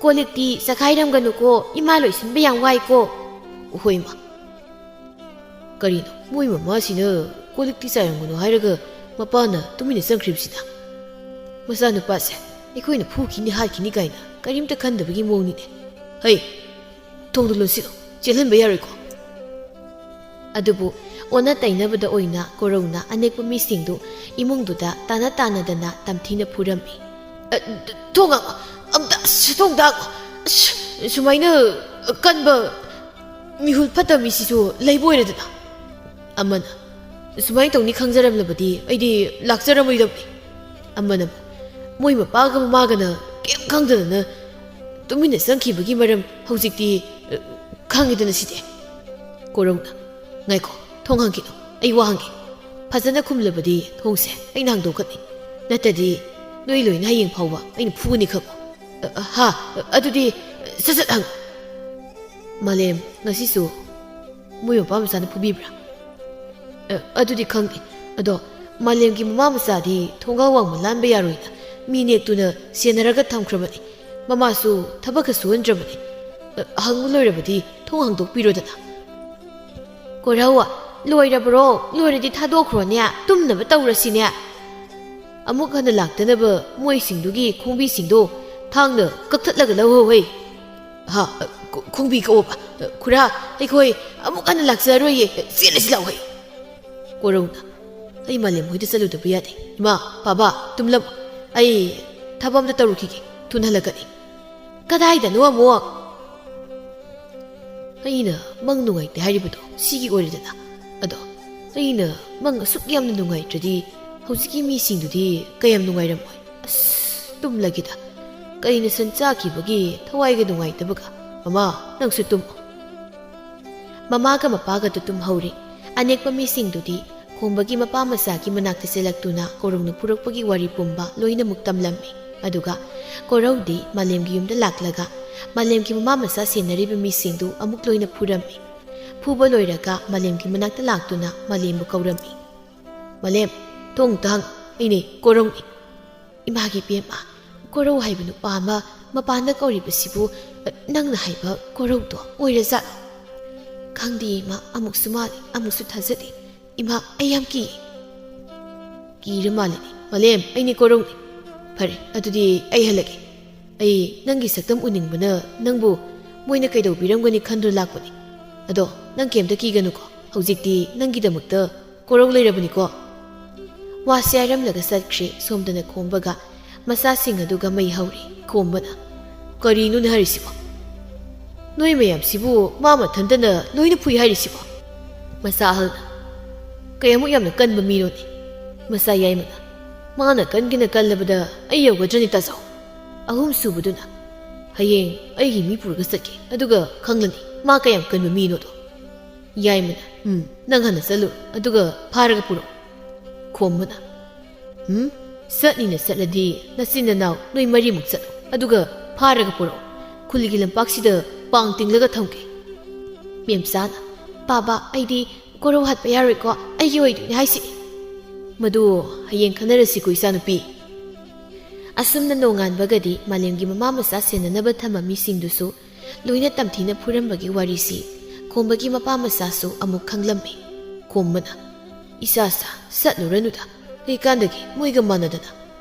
ꯀꯣꯜ ꯂꯤꯛꯇꯤ ꯆꯈꯥꯏꯔꯝꯒꯅꯨꯀꯣ, ꯏꯃꯥ ꯂꯣꯏꯁꯤꯟꯕ ꯌꯥꯝ ꯋꯥꯏꯀꯣ꯫" "ꯍꯣꯏ, ꯏꯃꯥ꯫" ꯀꯔꯤꯅꯣ ꯃꯣꯏ ꯃꯃꯥꯁꯤꯅ ꯀꯣꯜ ꯂꯤꯛꯇꯤ ꯆꯥꯏꯔꯝꯒꯅꯨ ꯍꯥꯏꯔꯒ ꯃꯄꯥꯅ ꯇꯨꯃꯤꯟꯅ ꯆꯪꯈ꯭ꯔꯤꯕꯁꯤꯅ? ꯃꯆꯥꯅꯨꯄꯥꯁꯦ ꯑꯩꯈꯣꯏꯅ ꯐꯨꯈꯤꯅꯤ ꯍꯥꯠꯈꯤꯅꯤ ꯀꯥꯏꯅ ꯀꯔꯤꯝꯇ ꯈꯟꯗꯕꯒꯤ ꯃꯑꯣꯡꯅꯤꯅꯦ꯫ "ꯍꯩ, ꯊꯣꯡꯗꯨ ꯂꯣꯟꯁꯤꯜꯂꯨ, ꯆꯦꯜꯍꯟꯕ ꯌꯥꯔꯣꯏꯀꯣ꯫" ꯑꯗꯨꯕꯨ ꯑꯣꯟꯅ ꯇꯩꯅꯕꯗ ꯑꯣꯏꯅ ꯀꯣꯔꯧꯅ ꯑꯅꯦꯛꯄ ꯃꯤꯁꯤꯡꯗꯨ ꯏꯃꯨꯡꯗꯨꯗ ꯇꯥꯅ ꯇꯥꯅꯗꯅ ꯇꯝꯊꯤꯅ ꯐꯨꯔꯝꯃꯤ꯫ "ꯑ, ꯊꯣꯡ ꯍꯥꯡꯉꯣ, ꯑꯝꯇ, ꯑꯁ, ꯊꯣꯡꯗ ꯍꯥꯡꯉꯣ꯫ ꯑꯁ, ꯁꯨꯃꯥꯏꯅ ꯀꯟꯕ ꯃꯤꯍꯨꯜ ꯐꯠꯇꯕ ꯃꯤꯁꯤꯁꯨ ꯂꯩꯕ ꯑꯣꯏꯔꯦꯗꯅ꯫" ꯑꯃꯅ, "ꯁꯨꯃꯥꯏꯅ ꯇꯧꯅꯤ ꯈꯪꯖꯔꯝꯂꯕꯗꯤ ꯑꯩꯗꯤ ꯂꯥꯛꯆꯔꯝꯃꯣꯏꯗꯕꯅꯤ꯫" ꯑꯃꯅ, "ꯃꯣꯏ ꯃꯄꯥꯒ ꯃꯃꯥꯒꯅ ꯀꯩꯝ ꯈꯪꯗꯗꯅ ꯇꯨꯃꯤꯟꯅ ꯆꯪꯈꯤꯕꯒꯤ ꯃꯔꯝ ꯍꯧꯖꯤꯛꯇꯤ, ꯑ, ꯈꯪꯉꯤꯗꯅ ꯁꯤꯗꯤ꯫" ꯀꯣꯔꯧꯅ, "ꯉꯥꯏꯈꯣ, ꯊꯣꯡ ꯍꯥꯡꯈꯤꯅꯨ, ꯑꯩ ꯋꯥ ꯍꯪꯒꯦ꯫ ꯐꯖꯅ ꯈꯨꯝꯂꯕꯗꯤ ꯊꯣꯡꯁꯦ ꯑꯩꯅ ꯍꯥꯡꯗꯣꯛꯀꯅꯤ, ꯅꯠꯇ꯭ꯔꯗꯤ ꯅꯣꯏ ꯂꯣꯏꯅ ꯍꯌꯦꯡ ꯐꯥꯎꯕ ꯑꯩꯅ ꯐꯨꯒꯅꯤ ꯈꯪꯉꯨ꯫" "ꯑ, ꯑ, ꯍꯥ, ꯑ, ꯑꯗꯨꯗꯤ ꯁꯠ ꯁꯠ ꯍꯥꯡꯉꯨ꯫" "ꯃꯥꯂꯦꯝ, ꯉꯁꯤꯁꯨ ꯃꯣꯏ ꯃꯄꯥ ꯃꯆꯥꯅ ꯐꯨꯕꯤꯕ꯭ꯔꯥ?" "ꯑ, ꯑꯗꯨꯗꯤ ꯈꯪꯗꯦ꯫ ꯑꯗꯣ ꯃꯥꯂꯦꯝꯒꯤ ꯃꯃꯥ ꯃꯆꯥꯗꯤ ꯊꯣꯡꯒꯥ ꯋꯥꯡꯃ ꯂꯥꯟꯕ ꯌꯥꯔꯣꯏꯅ ꯃꯤ ꯅꯦꯛꯇꯨꯅ ꯁꯦꯟꯅꯔꯒ ꯊꯝꯈ꯭ꯔꯕꯅꯤ꯫ ꯃꯃꯥꯁꯨ ꯊꯕꯛꯀ ꯁꯨꯍꯟꯗ꯭ꯔꯕꯅꯤ꯫ ꯑ, ꯍꯪꯕ ꯂꯣꯏꯔꯕꯗꯤ ꯊꯣꯡ ꯍꯥꯡꯗꯣꯛꯄꯤꯔꯣꯗꯅ꯫" "ꯀꯣꯔꯧ, ꯂꯣꯏꯔꯕ꯭ꯔꯣ? ꯂꯣꯏꯔꯗꯤ ꯊꯥꯗꯣꯛꯈ꯭ꯔꯣꯅꯦ, ꯇꯨꯝꯅꯕ ꯇꯧꯔꯁꯤꯅꯦ꯫ ꯑꯃꯨꯛ ꯍꯟꯅ ꯂꯥꯛꯇꯅꯕ ꯃꯣꯏꯁꯤꯡꯗꯨꯒꯤ ꯈꯣꯡꯕꯤꯁꯤꯡꯗꯣ ꯊꯥꯡꯅ ꯀꯛꯊꯠꯂꯒ ꯂꯧꯍꯧꯍꯦ꯫" "ꯍꯥ, ꯈꯣ-, ꯈꯣꯡꯕꯤ ꯀꯛꯑꯣꯕ? ꯈꯨꯔꯥ, ꯑꯩꯈꯣꯏ ꯑꯃꯨꯛ ꯍꯟꯅ ꯂꯥꯛꯆꯔꯔꯣꯏꯌꯦ, ꯆꯦꯜꯂꯁꯤ ꯂꯥꯛꯑꯣꯍꯦ꯫" ꯀꯣꯔꯧꯅ, "ꯑꯩ ꯃꯥꯂꯦꯝ ꯍꯣꯏꯗ ꯆꯠꯂꯨꯗꯕ ꯌꯥꯗꯦ꯫ ꯏꯃꯥ, ꯄꯥꯕ, ꯇꯨꯝꯂꯝꯃꯣ꯫ ꯑꯩ ꯊꯕꯛ ꯑꯝꯇ ꯇꯧꯔꯨꯈꯤꯒꯦ, ꯊꯨꯅ ꯍꯜꯂꯛꯀꯅꯤ꯫" "ꯀꯗꯥꯏꯗꯅꯣ ꯑꯃꯨꯛ?" "ꯑꯩꯅ ꯃꯪ ꯅꯨꯡꯉꯥꯏꯇꯦ ꯍꯥꯏꯔꯤꯕꯗꯣ ꯁꯤꯒꯤ ꯑꯣꯏꯔꯦꯗꯅ꯫ ꯑꯗꯣ ꯑꯩꯅ ꯃꯪ ꯑꯁꯨꯛ ꯌꯥꯝꯅ ꯅꯨꯡꯉꯥꯏꯇ꯭ꯔꯗꯤ ꯍꯧꯖꯤꯛꯀꯤ ꯃꯤꯁꯤꯡꯗꯨꯗꯤ ꯀꯌꯥꯝ ꯅꯨꯡꯉꯥꯏꯔꯝꯃꯣꯏ꯫ ꯑꯁ, ꯇꯨꯝꯂꯒꯦꯗ꯫ ꯀꯩꯅ ꯁꯟ ꯆꯥꯈꯤꯕꯒꯤ ꯊꯋꯥꯏꯒ ꯅꯨꯡꯉꯥꯏꯇꯕꯒ꯫ ꯃꯃꯥ, ꯅꯪꯁꯨ ꯇꯨꯝꯃꯣ꯫ ꯃꯃꯥꯒ ꯃꯄꯥꯒꯗꯨ ꯇꯨꯝꯍꯧꯔꯦ꯫ ꯑꯅꯦꯛꯄ ꯃꯤꯁꯤꯡꯗꯨꯗꯤ ꯈꯣꯝꯕꯒꯤ ꯃꯄꯥ ꯃꯆꯥꯒꯤ ꯃꯅꯥꯛꯇ ꯆꯦꯜꯂꯛꯇꯨꯅ ꯀꯣꯔꯧꯅ ꯄꯨꯔꯛꯄꯒꯤ ꯋꯥꯔꯤ ꯄꯨꯝꯕ ꯂꯣꯏꯅꯃꯛ ꯇꯝꯂꯝꯃꯤ꯫ ꯑꯗꯨꯒ ꯀꯣꯔꯧꯗꯤ ꯃꯥꯂꯦꯝꯒꯤ ꯌꯨꯝꯗ ꯂꯥꯛꯂꯒ ꯃꯥꯂꯦꯝꯒꯤ ꯃꯃꯥ ꯃꯆꯥ ꯁꯦꯟꯅꯔꯤꯕ ꯃꯤꯁꯤꯡꯗꯨ ꯑꯃꯨꯛ ꯂꯣꯏꯅ ꯐꯨꯔꯝꯃꯤ꯫ ꯐꯨꯕ ꯂꯣꯏꯔꯒ ꯃꯥꯂꯦꯝꯒꯤ ꯃꯅꯥꯛꯇ ꯂꯥꯛꯇꯨꯅ ꯃꯥꯂꯦꯝꯕꯨ ꯀꯧꯔꯝꯃꯤ꯫ "ꯃꯥꯂꯦꯝ, ꯊꯣꯡ ꯇꯥꯡ, ꯑꯩꯅꯦ ꯀꯣꯔꯧꯅꯤ꯫ ꯏꯃꯥꯒꯤ ꯄꯦꯝꯃ, ꯀꯣꯔꯧ ꯍꯥꯏꯕ ꯅꯨꯄꯥ ꯑꯃ ꯃꯄꯥꯟꯗ ꯀꯧꯔꯤꯕꯁꯤꯕꯨ ꯅꯪꯅ ꯍꯥꯏꯕ ꯀꯣꯔꯧꯗꯣ ꯑꯣꯏꯔꯖꯥꯠꯂꯣ? ꯈꯪꯗꯦ ꯏꯃꯥ, ꯑꯃꯨꯛꯁꯨ ꯃꯥꯜꯂꯤ, ꯑꯃꯨꯛꯁꯨ ꯊꯥꯖꯗꯦ꯫ ꯏꯃꯥ, ꯑꯩ ꯌꯥꯝ ꯀꯤ"꯫ "ꯀꯤꯔ ꯃꯥꯜꯂꯤꯅꯦ꯫ ꯃꯥꯂꯦꯝ, ꯑꯩꯅꯦ ꯀꯣꯔꯧꯅꯤ꯫ ꯐꯔꯦ, ꯑꯗꯨꯗꯤ ꯑꯩ ꯍꯜꯂꯒꯦ꯫ ꯑꯩ ꯅꯪꯒꯤ ꯁꯛꯇꯝ ꯎꯅꯤꯡꯕꯅ ꯅꯪꯕꯨ ꯃꯣꯏꯅ ꯀꯩꯗꯧꯕꯤꯔꯝꯒꯅꯤ ꯈꯟꯗꯨꯅ ꯂꯥꯛꯄꯅꯤ꯫ ꯑꯗꯣ ꯅꯪ ꯀꯩꯝꯇ ꯀꯤꯒꯅꯨꯀꯣ꯫ ꯍꯧꯖꯤꯛꯇꯤ ꯅꯪꯒꯤꯗꯃꯛꯇ ꯀꯣꯔꯧ ꯂꯩꯔꯕꯅꯤꯀꯣ"꯫ ꯋꯥꯁꯦ ꯍꯥꯏꯔꯝꯂꯒ ꯆꯠꯈ꯭ꯔꯦ꯫ ꯁꯣꯝꯗꯅ ꯈꯣꯝꯕꯒ ꯃꯆꯥꯁꯤꯡ ꯑꯗꯨꯒ ꯃꯩ ꯍꯧꯔꯤ꯫ ꯈꯣꯝꯕꯅ, "ꯀꯔꯤꯅꯣꯅꯦ ꯍꯥꯏꯔꯤꯁꯤꯕꯣ? ꯅꯣꯏ ꯃꯌꯥꯝꯁꯤꯕꯨ ꯃꯥ ꯃꯊꯟꯇꯅ ꯂꯣꯏꯅ ꯐꯨꯏ ꯍꯥꯏꯔꯤꯁꯤꯕꯣ?" ꯃꯆꯥ ꯑꯍꯜꯅ, "ꯀꯌꯥꯃꯨꯛ ꯌꯥꯝꯅ ꯀꯟꯕ ꯃꯤꯅꯣꯅꯦ?" ꯃꯆꯥ ꯌꯥꯏꯃꯅ, "ꯃꯥꯅ ꯀꯟꯒꯦꯅ ꯀꯜꯂꯕꯗ ꯑꯩ ꯌꯧꯒꯗ꯭ꯔꯅꯤ ꯇꯥꯖꯧ"꯫ ꯑꯍꯨꯝ ꯁꯨꯕꯗꯨꯅ, "ꯍꯌꯦꯡ ꯑꯩꯒꯤ ꯃꯤ ꯄꯨꯔꯒ ꯆꯠꯀꯦ, ꯑꯗꯨꯒ ꯈꯪꯂꯅꯤ ꯃꯥ ꯀꯌꯥꯝ ꯀꯟꯕ ꯃꯤꯅꯣꯗꯣ"꯫ ꯌꯥꯏꯃꯅ, "ꯎꯝ, ꯅꯪ ꯍꯥꯟꯅ ꯆꯠꯂꯨ, ꯑꯗꯨꯒ ꯐꯥꯔꯒ ꯄꯨꯔꯛꯎ"꯫ ꯈꯣꯝꯕꯅ, "ꯎꯝ, ꯆꯠꯅꯤꯅ ꯆꯠꯂꯗꯤ ꯅꯆꯤꯟ ꯅꯅꯥꯎ ꯅꯣꯏ ꯃꯔꯤꯃꯨꯛ ꯆꯠꯂꯨ, ꯑꯗꯨꯒ ꯐꯥꯔꯒ ꯄꯨꯔꯛꯎ꯫ ꯈꯨꯜꯒꯤ ꯂꯝꯄꯥꯛꯁꯤꯗ ꯄꯥꯡ ꯇꯤꯡꯂꯒ ꯊꯝꯒꯦ"꯫ ꯃꯦꯝꯆꯥꯅ, "ꯄꯥꯕ, ꯑꯩꯗꯤ ꯀꯣꯔꯧ ꯍꯥꯠꯄ ꯌꯥꯔꯣꯏꯀꯣ, ꯑꯩꯒꯤ ꯑꯣꯏꯗꯣꯏꯅꯦ ꯍꯥꯏꯁꯤꯅꯤ"꯫ "ꯃꯗꯨ ꯍꯌꯦꯡ ꯈꯟꯅꯔꯁꯤꯀꯣ, ꯏꯆꯥꯅꯨꯄꯤ"꯫ ꯑꯁꯨꯝꯅ ꯅꯣꯡꯉꯥꯟꯕꯒꯗꯤ ꯃꯥꯂꯦꯝꯒꯤ ꯃꯃꯥ ꯃꯆꯥ ꯁꯦꯟꯅꯅꯕ ꯊꯝꯕ ꯃꯤꯁꯤꯡꯗꯨꯁꯨ ꯂꯣꯏꯅ ꯇꯝꯊꯤꯅ ꯐꯨꯔꯝꯕꯒꯤ ꯋꯥꯔꯤꯁꯤ ꯈꯣꯝꯕꯒꯤ ꯃꯄꯥ ꯃꯆꯥꯁꯨ ꯑꯃꯨꯛ ꯈꯪꯂꯝꯃꯤ꯫ ꯈꯣꯝꯕꯅ, "ꯏꯆꯥ ꯁꯥ, ꯆꯠꯂꯨꯔꯅꯨꯗ, ꯀꯩꯀꯥꯟꯗꯒꯤ ꯃꯣꯏꯒ ꯃꯥꯟꯅꯗꯅ"꯫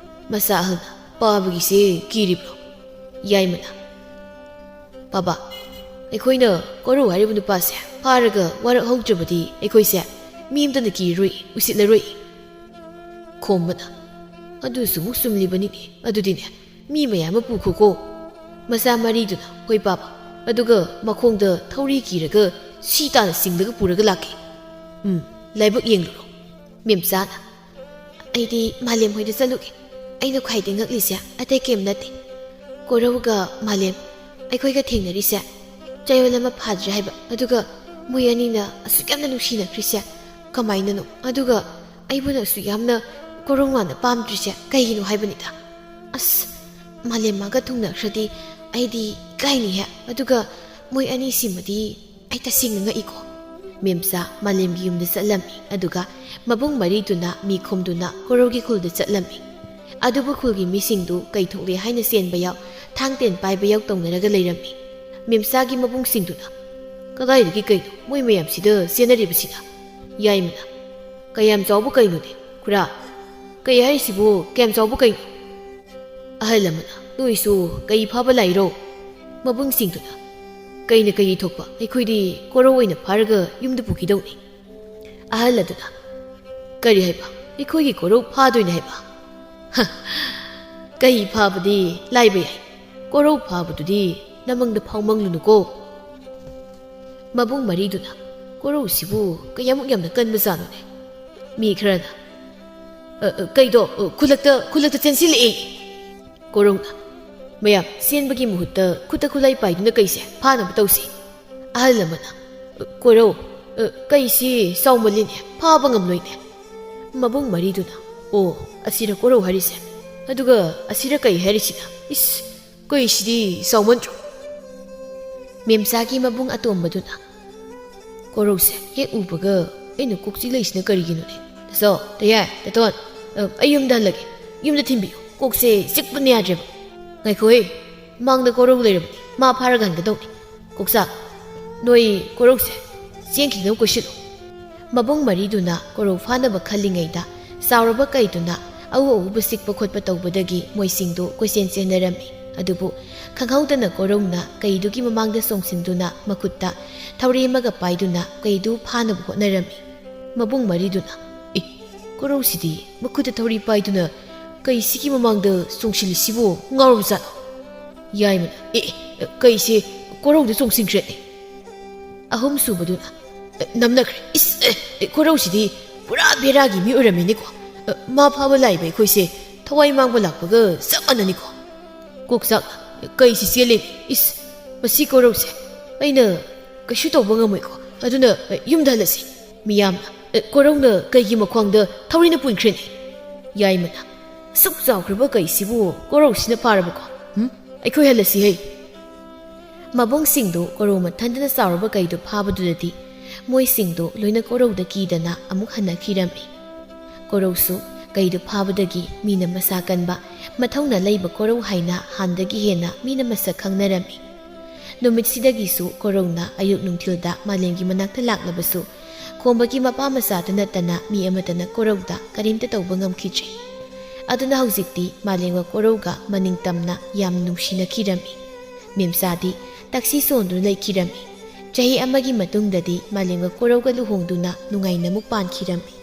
ꯃꯆꯥ ꯑꯍꯜꯅ, "ꯄꯥꯕꯒꯤꯁꯦ ꯀꯤꯔꯤꯕ꯭ꯔꯣ?" ꯌꯥꯏꯃꯅ, "ꯄꯥꯕ, ꯑꯩꯈꯣꯏꯅ ꯀꯣꯔꯧ ꯍꯥꯏꯔꯤꯕ ꯅꯨꯄꯥꯁꯦ ꯐꯥꯔꯒ ꯋꯥꯔꯛꯍꯧꯗ꯭ꯔꯕꯗꯤ ꯑꯩꯈꯣꯏꯁꯦ ꯃꯤ ꯑꯃꯇꯅ ꯀꯤꯔꯔꯣꯏ, ꯎꯁꯤꯠꯂꯔꯣꯏ"꯫ ꯈꯣꯝꯕꯅ, "ꯑꯗꯨꯁꯨ ꯑꯃꯨꯛ ꯆꯨꯝꯂꯤꯕꯅꯤꯅꯦ꯫ ꯑꯗꯨꯗꯤꯅꯦ, ꯃꯤ ꯃꯌꯥꯝ ꯑꯃ ꯄꯨꯈꯣꯀꯣ"꯫ ꯃꯆꯥ ꯃꯔꯤꯗꯨꯅ, "ꯍꯣꯏ ꯄꯥꯕ, ꯑꯗꯨꯒ ꯃꯈꯣꯡꯗ ꯊꯧꯔꯤ ꯀꯤꯔꯒ ꯁꯤ ꯇꯥꯅ ꯆꯤꯡꯂꯒ ꯄꯨꯔꯒ ꯂꯥꯛꯀꯦ"꯫ "ꯎꯝ, ꯂꯥꯏꯕꯛ ꯌꯦꯡꯂꯨꯔꯣ꯫ ꯃꯦꯝꯆꯥꯅ, "ꯑꯩꯗꯤ ꯃꯥꯂꯦꯝ ꯍꯣꯏꯗ ꯆꯠꯂꯨꯒꯦ꯫ ꯑꯩꯅ ꯈ꯭ꯋꯥꯏꯗꯩ ꯉꯛꯂꯤꯁꯦ ꯑꯇꯩ ꯀꯩꯝ ꯅꯠꯇꯦ꯫ ꯀꯣꯔꯧꯒ ꯃꯥꯂꯦꯝ ꯑꯩꯈꯣꯏꯒ ꯊꯦꯡꯅꯔꯤꯁꯦ ꯆꯌꯣꯜ ꯑꯃ ꯐꯥꯗ꯭ꯔꯤ ꯍꯥꯏꯕ꯫ ꯑꯗꯨꯒ ꯃꯣꯏ ꯑꯅꯤꯅ ꯑꯁꯨꯛ ꯌꯥꯝꯅ ꯅꯨꯡꯁꯤꯅꯈ꯭ꯔꯤꯁꯦ ꯀꯃꯥꯏꯅꯅꯣ? ꯑꯗꯨꯒ ꯑꯩꯕꯨꯅ ꯑꯁꯨꯛ ꯌꯥꯝꯅ ꯀꯣꯔꯧꯉꯥꯟꯅ ꯄꯥꯝꯗ꯭ꯔꯤꯁꯦ ꯀꯩꯒꯤꯅꯣ ꯍꯥꯏꯕꯅꯤꯗ꯫ ꯑꯁ, ꯃꯥꯂꯦꯝ ꯃꯥꯒ ꯊꯨꯡꯅꯈ꯭ꯔꯗꯤ ꯑꯩꯗꯤ ꯏꯀꯥꯏꯅꯤꯍꯦ꯫ ꯑꯗꯨꯒ ꯃꯣꯏ ꯑꯅꯤꯁꯤꯃꯗꯤ ꯑꯩ ꯇꯁꯦꯡꯅ ꯉꯛꯏꯀꯣ꯫" ꯃꯦꯝꯆꯥ ꯃꯥꯂꯦꯝꯒꯤ ꯌꯨꯝꯗ ꯆꯠꯂꯝꯃꯤ, ꯑꯗꯨꯒ ꯃꯕꯨꯡ ꯃꯔꯤꯗꯨꯅ ꯃꯤ ꯈꯣꯝꯗꯨꯅ ꯀꯣꯔꯧꯒꯤ ꯈꯨꯜꯗ ꯆꯠꯂꯝꯃꯤ꯫ ꯑꯗꯨꯕꯨ ꯈꯨꯜꯒꯤ ꯃꯤꯁꯤꯡꯗꯨ ꯀꯩ ꯊꯣꯛꯂꯦ ꯍꯥꯏꯅ ꯆꯦꯟꯕ ꯌꯥꯎ, ꯊꯥꯡ ꯇꯦꯟ ꯄꯥꯏꯕ ꯌꯥꯎ ꯇꯧꯅꯔꯒ ꯂꯩꯔꯝꯃꯤ꯫ ꯃꯦꯝꯆꯥꯒꯤ ꯃꯕꯨꯡꯁꯤꯡꯗꯨꯅ, "ꯀꯗꯥꯏꯗꯒꯤ ꯀꯩꯅꯣ ꯃꯣꯏ ꯃꯌꯥꯝꯁꯤꯗ ꯆꯦꯟꯅꯔꯤꯕꯁꯤꯅ?" ꯌꯥꯏꯃꯅ, "ꯀꯌꯥꯝ ꯆꯥꯎꯕ ꯀꯩꯅꯣꯅꯦ ꯈꯨꯔꯥ? ꯀꯩ ꯍꯥꯏꯔꯤꯁꯤꯕꯨ ꯀꯌꯥꯝ ꯆꯥꯎꯕ ꯀꯩꯅꯣ?" ꯑꯍꯜ ꯑꯃꯅ, "ꯅꯣꯏꯁꯨ ꯀꯩ ꯐꯥꯕ ꯂꯥꯛꯏꯔꯣ?" ꯃꯕꯨꯡꯁꯤꯡꯗꯨꯅ, "ꯀꯩꯅ ꯀꯩ ꯊꯣꯛꯄ? ꯑꯩꯈꯣꯏꯗꯤ ꯀꯣꯔꯧ ꯑꯣꯏꯅ ꯐꯥꯔꯒ ꯌꯨꯝꯗ ꯄꯨꯈꯤꯗꯧꯅꯤ꯫" ꯑꯍꯜ ꯑꯗꯨꯅ, "ꯀꯔꯤ ꯍꯥꯏꯕ? ꯑꯩꯈꯣꯏꯒꯤ ꯀꯣꯔꯧ ꯐꯥꯗꯣꯏꯅꯦ ꯍꯥꯏꯕ? ꯍ, ꯀꯩ ꯐꯥꯕꯗꯤ ꯂꯥꯏꯕ ꯌꯥꯏ, ꯀꯣꯔꯧ ꯐꯥꯕꯗꯨꯗꯤ ꯅꯃꯪꯗ ꯐꯥꯎꯃꯪꯂꯨꯅꯨꯀꯣ꯫" ꯃꯕꯨꯡ ꯃꯔꯤꯗꯨꯅ, "ꯀꯣꯔꯧꯁꯤꯕꯨ ꯀꯌꯥꯃꯨꯛ ꯌꯥꯝꯅ ꯀꯟꯕꯖꯥꯠꯅꯣꯅꯦ?" ꯃꯤ ꯈꯔꯅ, "ꯑ, ꯑ, ꯀꯩꯗꯣ, ꯑ, ꯈꯨꯜꯂꯛꯇ, ꯈꯨꯜꯂꯛꯇ ꯆꯦꯟꯁꯤꯜꯂꯛꯑꯦ꯫" ꯀꯣꯔꯧꯅ, "ꯃꯌꯥꯝ ꯆꯦꯟꯕꯒꯤ ꯃꯍꯨꯠꯇ ꯈꯨꯠꯇ ꯈꯨꯠꯂꯥꯏ ꯄꯥꯏꯗꯨꯅ ꯀꯩꯁꯦ ꯐꯥꯅꯕ ꯇꯧꯁꯤ꯫" ꯑꯍꯜ ꯑꯃꯅ, "ꯑ, ꯀꯣꯔꯧ, ꯑ, ꯀꯩꯁꯤ ꯆꯥꯎꯃꯜꯂꯤꯅꯦ, ꯐꯥꯕ ꯉꯝꯂꯣꯏꯅꯦ꯫" ꯃꯕꯨꯡ ꯃꯔꯤꯗꯨꯅ, "ꯑꯣ, ꯑꯁꯤꯔ ꯀꯣꯔꯧ ꯍꯥꯏꯔꯤꯁꯦ? ꯑꯗꯨꯒ ꯑꯁꯤꯔ ꯀꯩ ꯍꯥꯏꯔꯤꯁꯤꯅ? ꯏꯁ, ꯀꯩꯁꯤꯗꯤ ꯆꯥꯎꯃꯟꯗ꯭ꯔꯣ?" ꯃꯦꯝꯆꯥꯒꯤ ꯃꯕꯨꯡ ꯑꯇꯣꯝꯕꯗꯨꯅ, "ꯀꯣꯔꯧꯁꯦ ꯍꯦꯛ ꯎꯕꯒ ꯑꯩꯅ ꯀꯣꯛ ꯆꯤꯛꯂꯛꯏꯁꯤꯅ ꯀꯔꯤꯒꯤꯅꯣꯅꯦ? ꯇꯥꯆꯧ, ꯇꯌꯥꯏ, ꯇꯥꯇꯣꯟ, ꯑ, ꯑꯩ ꯌꯨꯝꯗ ꯍꯜꯂꯒꯦ꯫ ꯌꯨꯝꯗ ꯊꯤꯟꯕꯤꯌꯨ꯫ ꯀꯣꯛꯁꯦ ꯆꯤꯛꯄꯅ ꯌꯥꯗ꯭ꯔꯦꯕ꯫ ꯉꯥꯏꯈꯣꯍꯦ, ꯃꯥꯡꯗ ꯀꯣꯔꯧ ꯂꯩꯔꯕꯅꯤ꯫ ꯃꯥ ꯐꯥꯔꯒ ꯍꯟꯒꯗꯧꯅꯤ꯫ ꯀꯣꯛꯆꯥꯛ, ꯅꯣꯏ ꯀꯣꯔꯧꯁꯦ ꯆꯦꯟꯈꯤꯗꯅꯕ ꯀꯣꯏꯁꯤꯜꯂꯨ꯫" ꯃꯕꯨꯡ ꯃꯔꯤꯗꯨꯅ ꯀꯣꯔꯧ ꯐꯥꯅꯕ ꯈꯜꯂꯤꯉꯩꯗ ꯆꯥꯎꯔꯕ ꯀꯩꯗꯨꯅ ꯑꯎ ꯑꯎꯕ ꯆꯤꯛꯄ ꯈꯣꯠꯄ ꯇꯧꯕꯗꯒꯤ ꯃꯣꯏꯁꯤꯡꯗꯨ ꯀꯣꯏꯆꯦꯟ ꯆꯦꯟꯅꯔꯝꯃꯤ꯫ ꯑꯗꯨꯕꯨ ꯈꯪꯍꯧꯗꯅ ꯀꯣꯔꯧꯅ ꯀꯩꯗꯨꯒꯤ ꯃꯃꯥꯡꯗ ꯆꯣꯡꯁꯤꯟꯗꯨꯅ ꯃꯈꯨꯠꯇ ꯊꯧꯔꯤ ꯑꯃꯒ ꯄꯥꯏꯗꯨꯅ ꯀꯩꯗꯨ ꯐꯥꯅꯕ ꯍꯣꯠꯅꯔꯝꯃꯤ꯫ ꯃꯕꯨꯡ ꯃꯔꯤꯗꯨꯅ, "ꯑꯦ, ꯀꯣꯔꯧꯁꯤꯗꯤ ꯃꯈꯨꯠꯇ ꯊꯧꯔꯤ ꯄꯥꯏꯗꯨꯅ ꯀꯩꯁꯤꯒꯤ ꯃꯃꯥꯡꯗ ꯆꯣꯡꯁꯤꯜꯂꯤꯁꯤꯕꯨ ꯉꯥꯎꯔꯕꯖꯥꯠꯂꯣ?" ꯌꯥꯏꯃꯅ, "ꯑꯦ, ꯑꯦ, ꯀꯩꯁꯦ ꯀꯣꯔꯧꯗ ꯆꯣꯡꯁꯤꯟꯈ꯭ꯔꯦꯅꯦ꯫" ꯑꯍꯨꯝꯁꯨꯕꯗꯨꯅ, ꯑꯦ, ꯅꯝꯅꯈ꯭ꯔꯦ꯫ ꯏꯁ, ꯑꯦ, ꯑꯦ, ꯀꯣꯔꯧꯁꯤꯗꯤ ꯄꯨꯔꯥ ꯕꯦꯔꯥꯒꯤ ꯃꯤ ꯑꯣꯏꯔꯝꯃꯦꯅꯦꯀꯣ꯫ ꯑꯦ, ꯃꯥ ꯐꯥꯕ ꯂꯥꯛꯏꯕ ꯑꯩꯈꯣꯏꯁꯦ ꯊꯋꯥꯏ ꯃꯥꯡꯕ ꯂꯥꯛꯄꯒ ꯆꯞ ꯃꯥꯟꯅꯅꯤꯀꯣ꯫ ꯀꯣꯛꯆꯥꯛ, ꯀꯩꯁꯤ ꯆꯦꯜꯂꯤ? ꯏꯁ, ꯃꯁꯤ ꯀꯣꯔꯧꯁꯦ ꯑꯩꯅ ꯀꯩꯁꯨ ꯇꯧꯕ ꯉꯝꯃꯣꯏꯀꯣ꯫ ꯑꯗꯨꯅ, ꯑꯦ, ꯌꯨꯝꯗ ꯍꯜꯂꯁꯤ꯫ ꯃꯤꯌꯥꯝꯅ, "ꯑꯦ, ꯀꯣꯔꯧꯅ ꯀꯩꯒꯤ ꯃꯈ꯭ꯋꯥꯡꯗ ꯊꯧꯔꯤꯅ ꯄꯨꯟꯈ꯭ꯔꯦꯅꯦ?" ꯌꯥꯏꯃꯅ, "ꯑꯁꯨꯛ ꯆꯥꯎꯈ꯭ꯔꯕ ꯀꯩꯁꯤꯕꯨ ꯀꯣꯔꯧꯁꯤꯅ ꯐꯥꯔꯕꯀꯣ? ꯎꯝ? ꯑꯩꯈꯣꯏ ꯍꯜꯂꯁꯤ ꯍꯩ!" ꯃꯕꯨꯡꯁꯤꯡꯗꯨ ꯀꯣꯔꯧ ꯃꯊꯟꯗꯅ ꯆꯥꯎꯔꯕ ꯀꯩꯗꯨ ꯐꯥꯕꯗꯨꯗꯗꯤ ꯃꯣꯏꯁꯤꯡꯗꯨ ꯂꯣꯏꯅ ꯀꯣꯔꯧꯗ ꯀꯤꯗꯅ ꯑꯃꯨꯛ ꯍꯟꯅꯈꯤꯔꯝꯃꯤ꯫ ꯀꯣꯔꯧꯁꯨ ꯀꯩꯗꯨ ꯐꯥꯕꯗꯒꯤ ꯃꯤꯅ ꯃꯁꯥ ꯀꯟꯕ, ꯃꯊꯧꯅꯥ ꯂꯩꯕ ꯀꯣꯔꯧ ꯍꯥꯏꯅ ꯍꯥꯟꯗꯒꯤ ꯍꯦꯟꯅ ꯃꯤꯅ ꯃꯁꯛ ꯈꯪꯅꯔꯝꯃꯤ꯫ ꯅꯨꯃꯤꯠꯁꯤꯗꯒꯤꯁꯨ ꯀꯣꯔꯧꯅ ꯑꯌꯨꯛ ꯅꯨꯡꯊꯤꯜꯗ ꯃꯥꯂꯦꯝꯒꯤ ꯃꯅꯥꯛꯇ ꯂꯥꯛꯂꯕꯁꯨ, ꯈꯣꯝꯕꯒꯤ ꯃꯄꯥ ꯃꯆꯥꯗ ꯅꯠꯇꯅ ꯃꯤ ꯑꯃꯠꯇꯅ ꯀꯣꯔꯧꯗ ꯀꯔꯤꯝꯇ ꯇꯧꯕ ꯉꯝꯈꯤꯗ꯭ꯔꯦ꯫ ꯑꯗꯨꯅ ꯍꯧꯖꯤꯛꯇꯤ ꯃꯥꯂꯦꯝꯒ ꯀꯣꯔꯧꯒ ꯃꯅꯤꯡ ꯇꯝꯅ ꯌꯥꯝ ꯅꯨꯡꯁꯤꯅꯈꯤꯔꯝꯃꯤ꯫ ꯃꯦꯝꯆꯥꯗꯤ ꯇꯛꯁꯤ ꯁꯣꯟꯗꯨꯅ ꯂꯩꯈꯤꯔꯝꯃꯤ꯫ ꯆꯍꯤ ꯑꯃꯒꯤ ꯃꯇꯨꯡꯗꯗꯤ ꯃꯥꯂꯦꯝꯒ ꯀꯣꯔꯧꯒ ꯂꯨꯍꯣꯡꯗꯨꯅ ꯅꯨꯡꯉꯥꯏꯅ ꯑꯃꯨꯛ ꯄꯥꯟꯈꯤꯔꯝꯃꯤ꯫